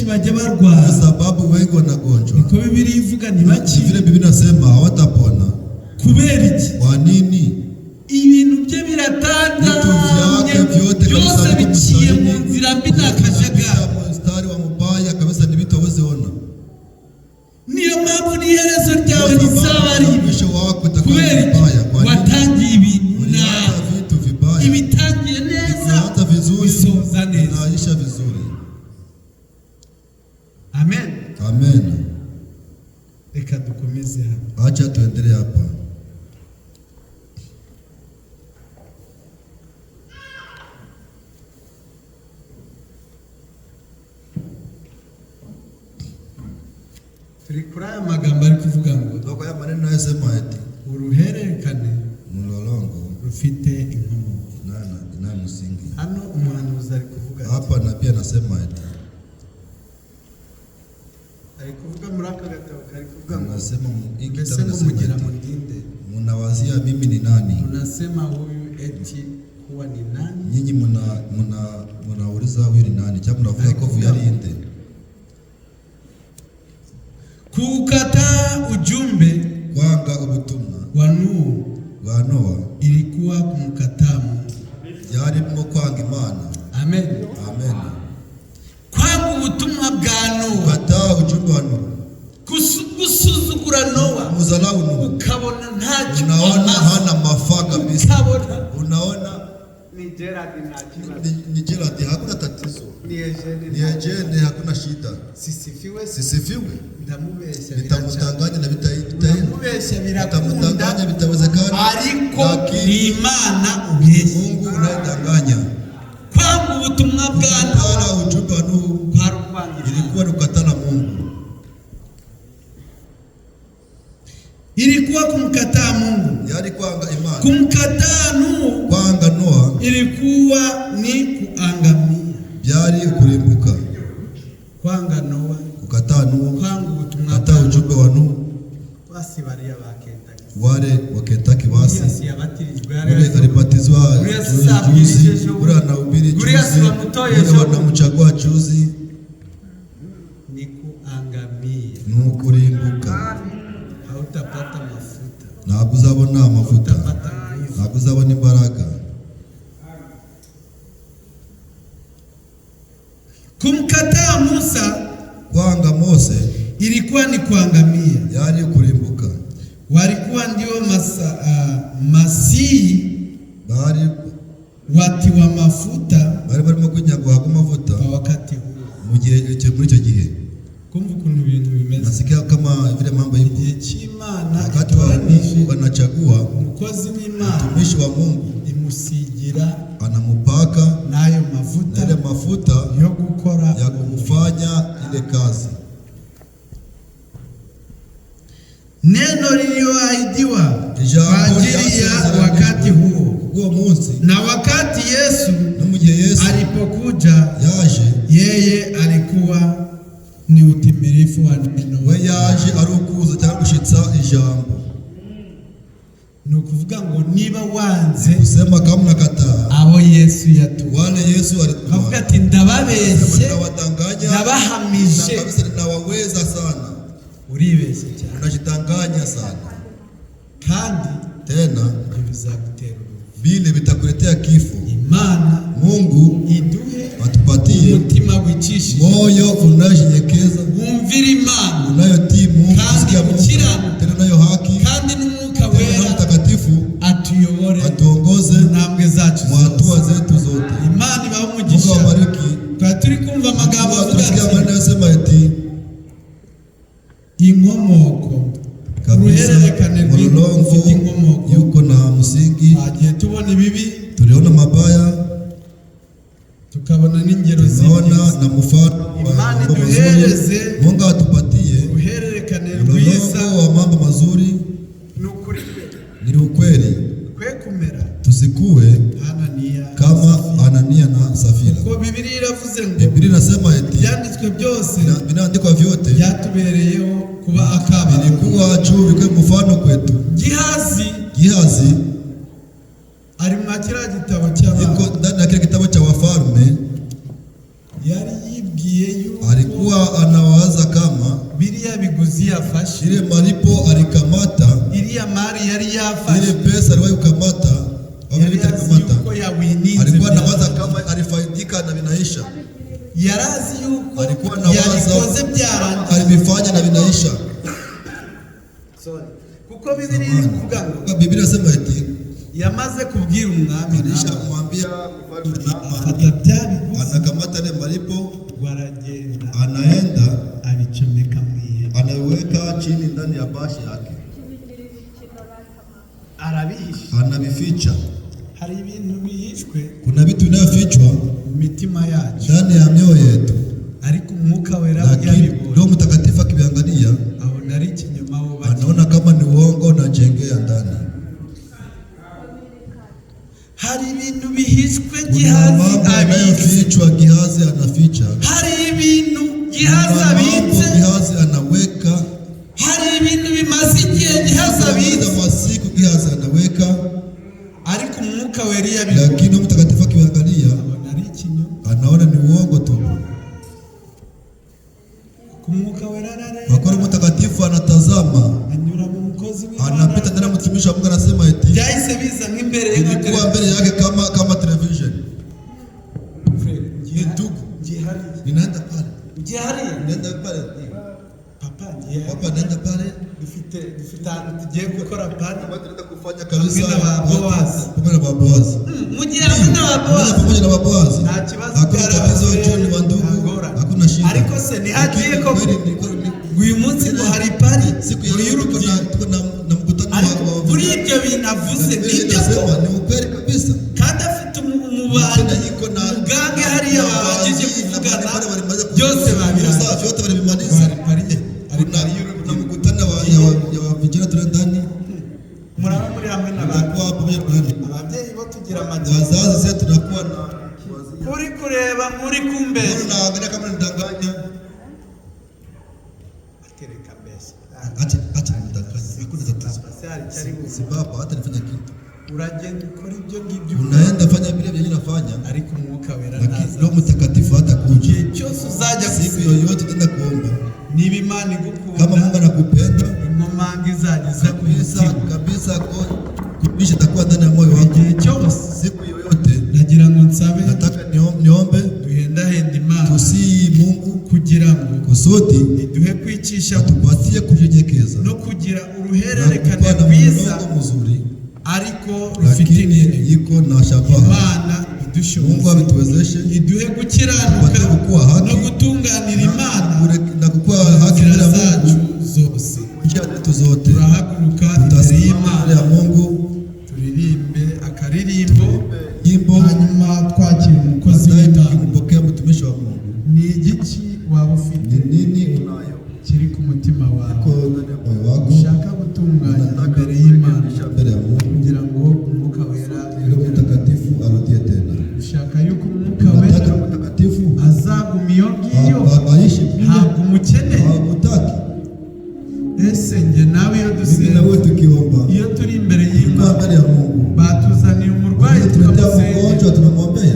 bajya Kwa barwara. sababu wengi wanagonjwa. Niko Bibiliya ivuga, Si ntibakire. vile Biblia inasema hawatapona. Kubera iki? Kwa nini? Ibintu bye Vitu biratandanye, vyake vyote byose kabisa viko biciye mu mstarini. nzira mbi, ni akajagari. Vinapita mstari wa mubaya kabisa, ni vitu hawezi ona. Niyo mpamvu n'iherezo ryawe Kwa rizaba sababu ribi. mwisho wako utakuwa Kubera iki? mbaya. Kwa nini? Watangiye ibintu Ulianza nabi. vitu vibaya, Ibitangiye neza unaanza vizuri, bisoza neza. inaisha vizuri. Amen. Amen. Reka dukomeze hano. Acha tuendelee hapa. Turi kuri aya magambo ari kuvuga ngo Toka ya maneno nayosema eti uruhererekane mlolongo rufite inkomoko. Inayo msingi. Hano umuhanuzi ari kuvuga ati, Hapa na pia nasema eti Ari kuvuga muri aka gatabo kari kuvuga ngo nasema hii mbese kitabu ngo nasema mugira eti mundinde. mnawazia mimi ni nani? Unasema huyu eti kuwa ni nani? Nyinyi mna mna mnauliza huyu ni nani? Cyangwa mnavuga ko huyu ari inde? Kukataa ujumbe Kwanga ubutumwa wa Nuhu bwa Noa ilikuwa kumkataa Mungu. byarimo kwanga Imana. Amen. Amen. Kwanga ubutumwa bwa Nowa, Kukataa ujumbe wa Nuhu, gusuzugura Nowa, mudharau Nuhu, ukabona ntacyo unaona amaze, hana mafaa kabisa, ukabona unaona ni Gerard nta kibazo, ni Gerard, hakuna tatizo, ni Eugene ni nta Eugene, hakuna shida. sisifiwe, Sisifiwe, ndamubeshya, nitamudanganya na bitaenda, ndamubeshya birakunda, nitamudanganya bitawezekana, ariko ni lakini Imana ubeshya. Mungu unayedanganya. Kwanga ubutumwa bwa Nowa Kukataa ujumbe wa Nuhu kwari ukwanga Imana. ilikuwa ni kukataa na Mungu, Ilikuwa kumkataa Mungu. yari kwanga Imana. Kumkataa Nuhu Kwanga Noa ilikuwa ni kuangamia. byari ukurimbuka. Kwanga Nowa, Kukataa Nuhu, kwanga ubutumwa kukataa bwa ujumbe wa Nuhu, basi bariya ba Kentucky, wale wa Kentucky uriya basi si yabatirijwe, ule alibatizwa Uriya si abwirije juzi, ejo ule anahubiri Uriya juzi, si bamutoye ule ejo wanamchagua juzi, ni kuangamia. ni ukurimbuka. Hautapata mafuta, Ntabwo uzabona amavuta, utapata nguvu. ntabwo uzabona imbaraga. Kumkataa Musa Kwanga Mose ilikuwa ni kuangamia. yari ukurimbuka. Walikuwa ndio masihi Bari watiwa mafuta bari barimo kunyagwa amavuta kwa wakati huo. mu gihe muri icyo gihe. Kumva ukuntu ibintu bimeze. Nasikia kama vile mambo ipo Igihe cy'Imana wakati wa itoranije Mungu anachagua umukozi w'Imana, mtumishi wa Mungu, imusigira anamupaka n'ayo na mavuta ile mafuta yo gukora ya kumfanya ile kazi. Neno lililoahidiwa kwa Ijambo ajili ya ryasezeranyijwe wakati huo. Uwo munsi Na wakati Yesu no mu gihe Yesu alipokuja, yaje, yeye alikuwa ni utimilifu wa neno. we yaje ari ukuza cyangwa gushitsa ijambo. Ni ukuvuga ngo niba wanze Kusema kama nakataa abo Yesu yatuwe, wale Yesu avuga alituma, ati ndababeshye, ninawadanganya na ndabahamije, kabisa ninawaweza sana, uribeshye cyane, unajidanganya sana. kandi Tena ibyo bizagutera urupfu. vile vitakuletea kifo. Imana Mungu iduhe atupatie umutima wicishije, moyo unayejinyekeza, wumvira Imana unayotii Mungu, Kandi kusikia Mungu, gukiranuka. tena unayo haki, kandi n'Umwuka tena Roho Wera Mtakatifu atuyobore atuongoze mu ntambwe zacu mu hatua zose. zetu zote. Imana ibahe Mungu umugisha. awabariki. Twari turi kumva amagambo Mungu avuga atusikia ati maneno yasema eti inkomoko, kabisa uruhererekane mlolongo rufite inkomoko. yuko na msingi. Twagiye tubona ibibi, Tuliona mabaya, tukabona n'ingero tunaona z'ibyiza. na mfano wa Imana mambo mazuri. iduhereze Mungu atupatie uruhererekane rwiza. mlolongo wa mambo mazuri. Ni ukuri Ni ukweli, Twe kumera tusikue Ananiya kama Anania na Safira. kuko Bibiliya iravuze ngo Biblia inasema eti ibyanditswe byose vinaandikwa vyote byatubereyeho kuba akabari. vilikuwa juu vikuwe mfano kwetu. Gihazi Gihazi ari mwa kiriya gitabo cy'abami, iko ndani ya kile kitabu cha Wafalme, yari yibwiye yuko alikuwa yafashe, Ile malipo alikamata, iriya mari yari ile yafashe, pesa aliwahi kukamata au yari vita azi alikamata, yuko yawininze, alikuwa anawaza kama alifaidika na vinaisha, yari azi yuko alikuwa anawaza yabikoze byarangiye. alivifanya na vinaisha. Sorry. Kuko Bibiliya iri kuvuga ngo Biblia inasema eti yamaze kubwira umwami Naamani, alishamwambia mfalme Naamani, afata bya biguzi anakamata ile malipo, ngo aragenda anaenda abicomeka mu ihema, anaiweka chini ndani ya bashi yake, arabihisha. Anavificha. Hari ibintu bihishwe Kuna vitu vinavyofichwa mu mitima yacu, ndani ya mioyo yetu, ariko Umwuka Wera lakini yabibonye Roho Mtakatifu akiviangalia abona ari ikinyoma wubakiye. Anaona kama ni uongo unajengea ndani. Hari ibintu bihishwe Kuna Gihazi mambo abitse, yanayofichwa, Gihazi anaficha. hari ibintu Gihazi Kuna mambo abitse, Gihazi anaweka, hari ibintu bimaze igihe Gihazi abitse, masiku Gihazi anaweka, ariko Umwuka Wera iyo abibonye lakini Roho Mtakatifu akiangalia abona ari ikinyoma. Anaona ni uongo tu. Kuko Umwuka Wera arareba, Kwa kuwa Roho Mtakatifu anatazama, anyura mu mukozi w'Imana, anapita ndani ya mtumishi wa Mungu, anasema eti byahise biza nk'imbere ye nka ilikuwa mbele yake kama television. televiziyo. Ni ndugu, Ngiye hariya, ninaenda pale, ngiye hariya, ninaenda pale, papa, ngiye hariya. papa, naenda pale. Dufite ahantu tugiye gukora party Tunaenda kufanya kabisa Pamoja na Boazi. pamoja na Boazi. Mu gihe hamwe na ba Bowazi Pamoja na Boazi nta kibazo, hakuna tatizo, juu ni wandugu, ntagorane. hakuna shida. Ariko se ntihagiye Lakini koko kweli uyu munsi ngo hari party siku ya leo tuko na y'urubyiruko, tuko na mkutano ariko wa kuri ibyo bintu avuze Biblia nibyo inasema koko, ni ukweli kabisa. kandi afite umubano Tena iko na umugange hariya babashije na kuvugana pale walimaliza byose babirangiza. Safi, yote walimaliza. Hari party, hari Kuna party kuna y'urubyiruko. mkutano wa vijana tuna ndani, Muraba muri hamwe n'abantu, tunakuwa pamoja na nani? ababyeyi bo tugira amakenga. Wazazi sasa tunakuwa na Uri kureba nk'uri kumbeshya, Mbona naangalia kama nidanganya? Atereka mbese. Acha nidanganya. Hakuna tatizo. Se hari icyo ari Si baba hata nifanya kitu. Uragenda ukora ibyo ngibyo, Unaenda fanya vile vyenye nafanya, ariko Umwuka Wera lakini ntaza. Roho Mtakatifu hatakuja. Igihe cyose uzajya Siku gusenga, yoyote utaenda kuomba, niba Imana kama igukunda, Mungu anakupenda inkomanga izajya iza ku kabisa mutima kabisa, kubisha itakuwa ndani ya moyo wako. igihe cyose. Siku yoyote Ndagira ngo nsabe, nataka niombe, duhendahenda Imana tusii Mungu kugira ngo kusudi iduhe kwicisha bugufi atupatie kunyenyekeza no kugira na uruhererekane kukuwa na rwiza, mlolongo mzuri, ariko rufite lakini intego. iko na shabaha. Imana Mungu idushoboze, abituwezeshe iduhe gukiranuka tupate kukuwa haki no gutunganira Imana na kukuwa haki inzira mbele ya zacu Mungu zose. njia zetu zote. Turahaguruka imbere Tutasimama mbele y'Imana, ya Mungu, turirimbe akaririmbo, nyimbo hanyuma twakira umukozi baadaye w'Imana. tukimpokea mtumishi wa Mungu. Ni igiki waba ufite Ni nini unayo kiri ku mutima wawe iko ndani ya moyo wako ushaka gutunganya unataka imbere y'Imana kurekebisha mbele ya Mungu kugira ngo Umwuka Wera ili Roho Mtakatifu arudie tena? Ushaka yuko Umwuka Unataka Wera Roho Mtakatifu azaguma iyo ngiyo, aishi kule, ntabwo umukeneye? hawakutaki. Ese njye nawe iyo Mimi na dusenga, wewe tukiomba, iyo turi imbere tukiwa y'Imana, mbele ya Mungu, batuzaniye umurwayi tuletea tukamusengera, mgonjwa, tunamwombea.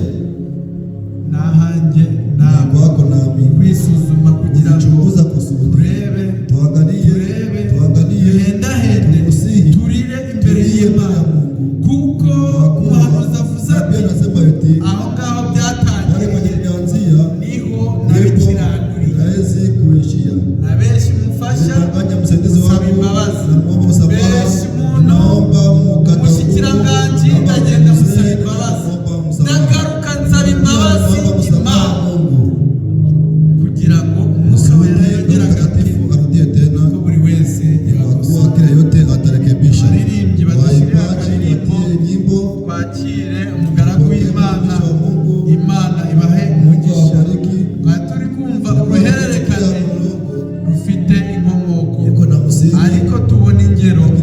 nahanjye Ni nawe kwako nami kwisuzuma kugira ngo kujichunguza kusudi turebe, tuangalie, turebe, tuangalie, duhendahende, tumusihi, turire imbere tulie mbele ya y'Imana, Mungu. kuko umuhanuzi avuze Nabii ati anasema eti aho ngaho pale kwenye byatangiriye tulianzia niho ndipo nabikiranguriye. nawezi kuishia. Na benshi mufasha Nilidanganya msaidizi nsaba wangu, imbabazi, namuomba msamaha, benshi umuntu naomba mkata umushikiranganji, ndagenda musaba imbabazi, naomba msamaha, ndagaruka nsaba imbabazi naomba msamaha Imana Mungu, kugira ngo Umwuka Wera yongere agaruke, Mtakatifu arudie tena, ko buri wese kwa kuwa yakosora. kila yote atarekebisha. Abaririmbyi badushyirire Waimbaji akaririmbo, watie nyimbo, twakire umugaragu tupokee w'Imana. mtumishi wa Mungu. Imana ibahe Mungu umugisha. awabariki. Twari turi kumva uruhererekane Mlolongo rufite inkomoko, iko na msingi, ariko tubona ingero. lakini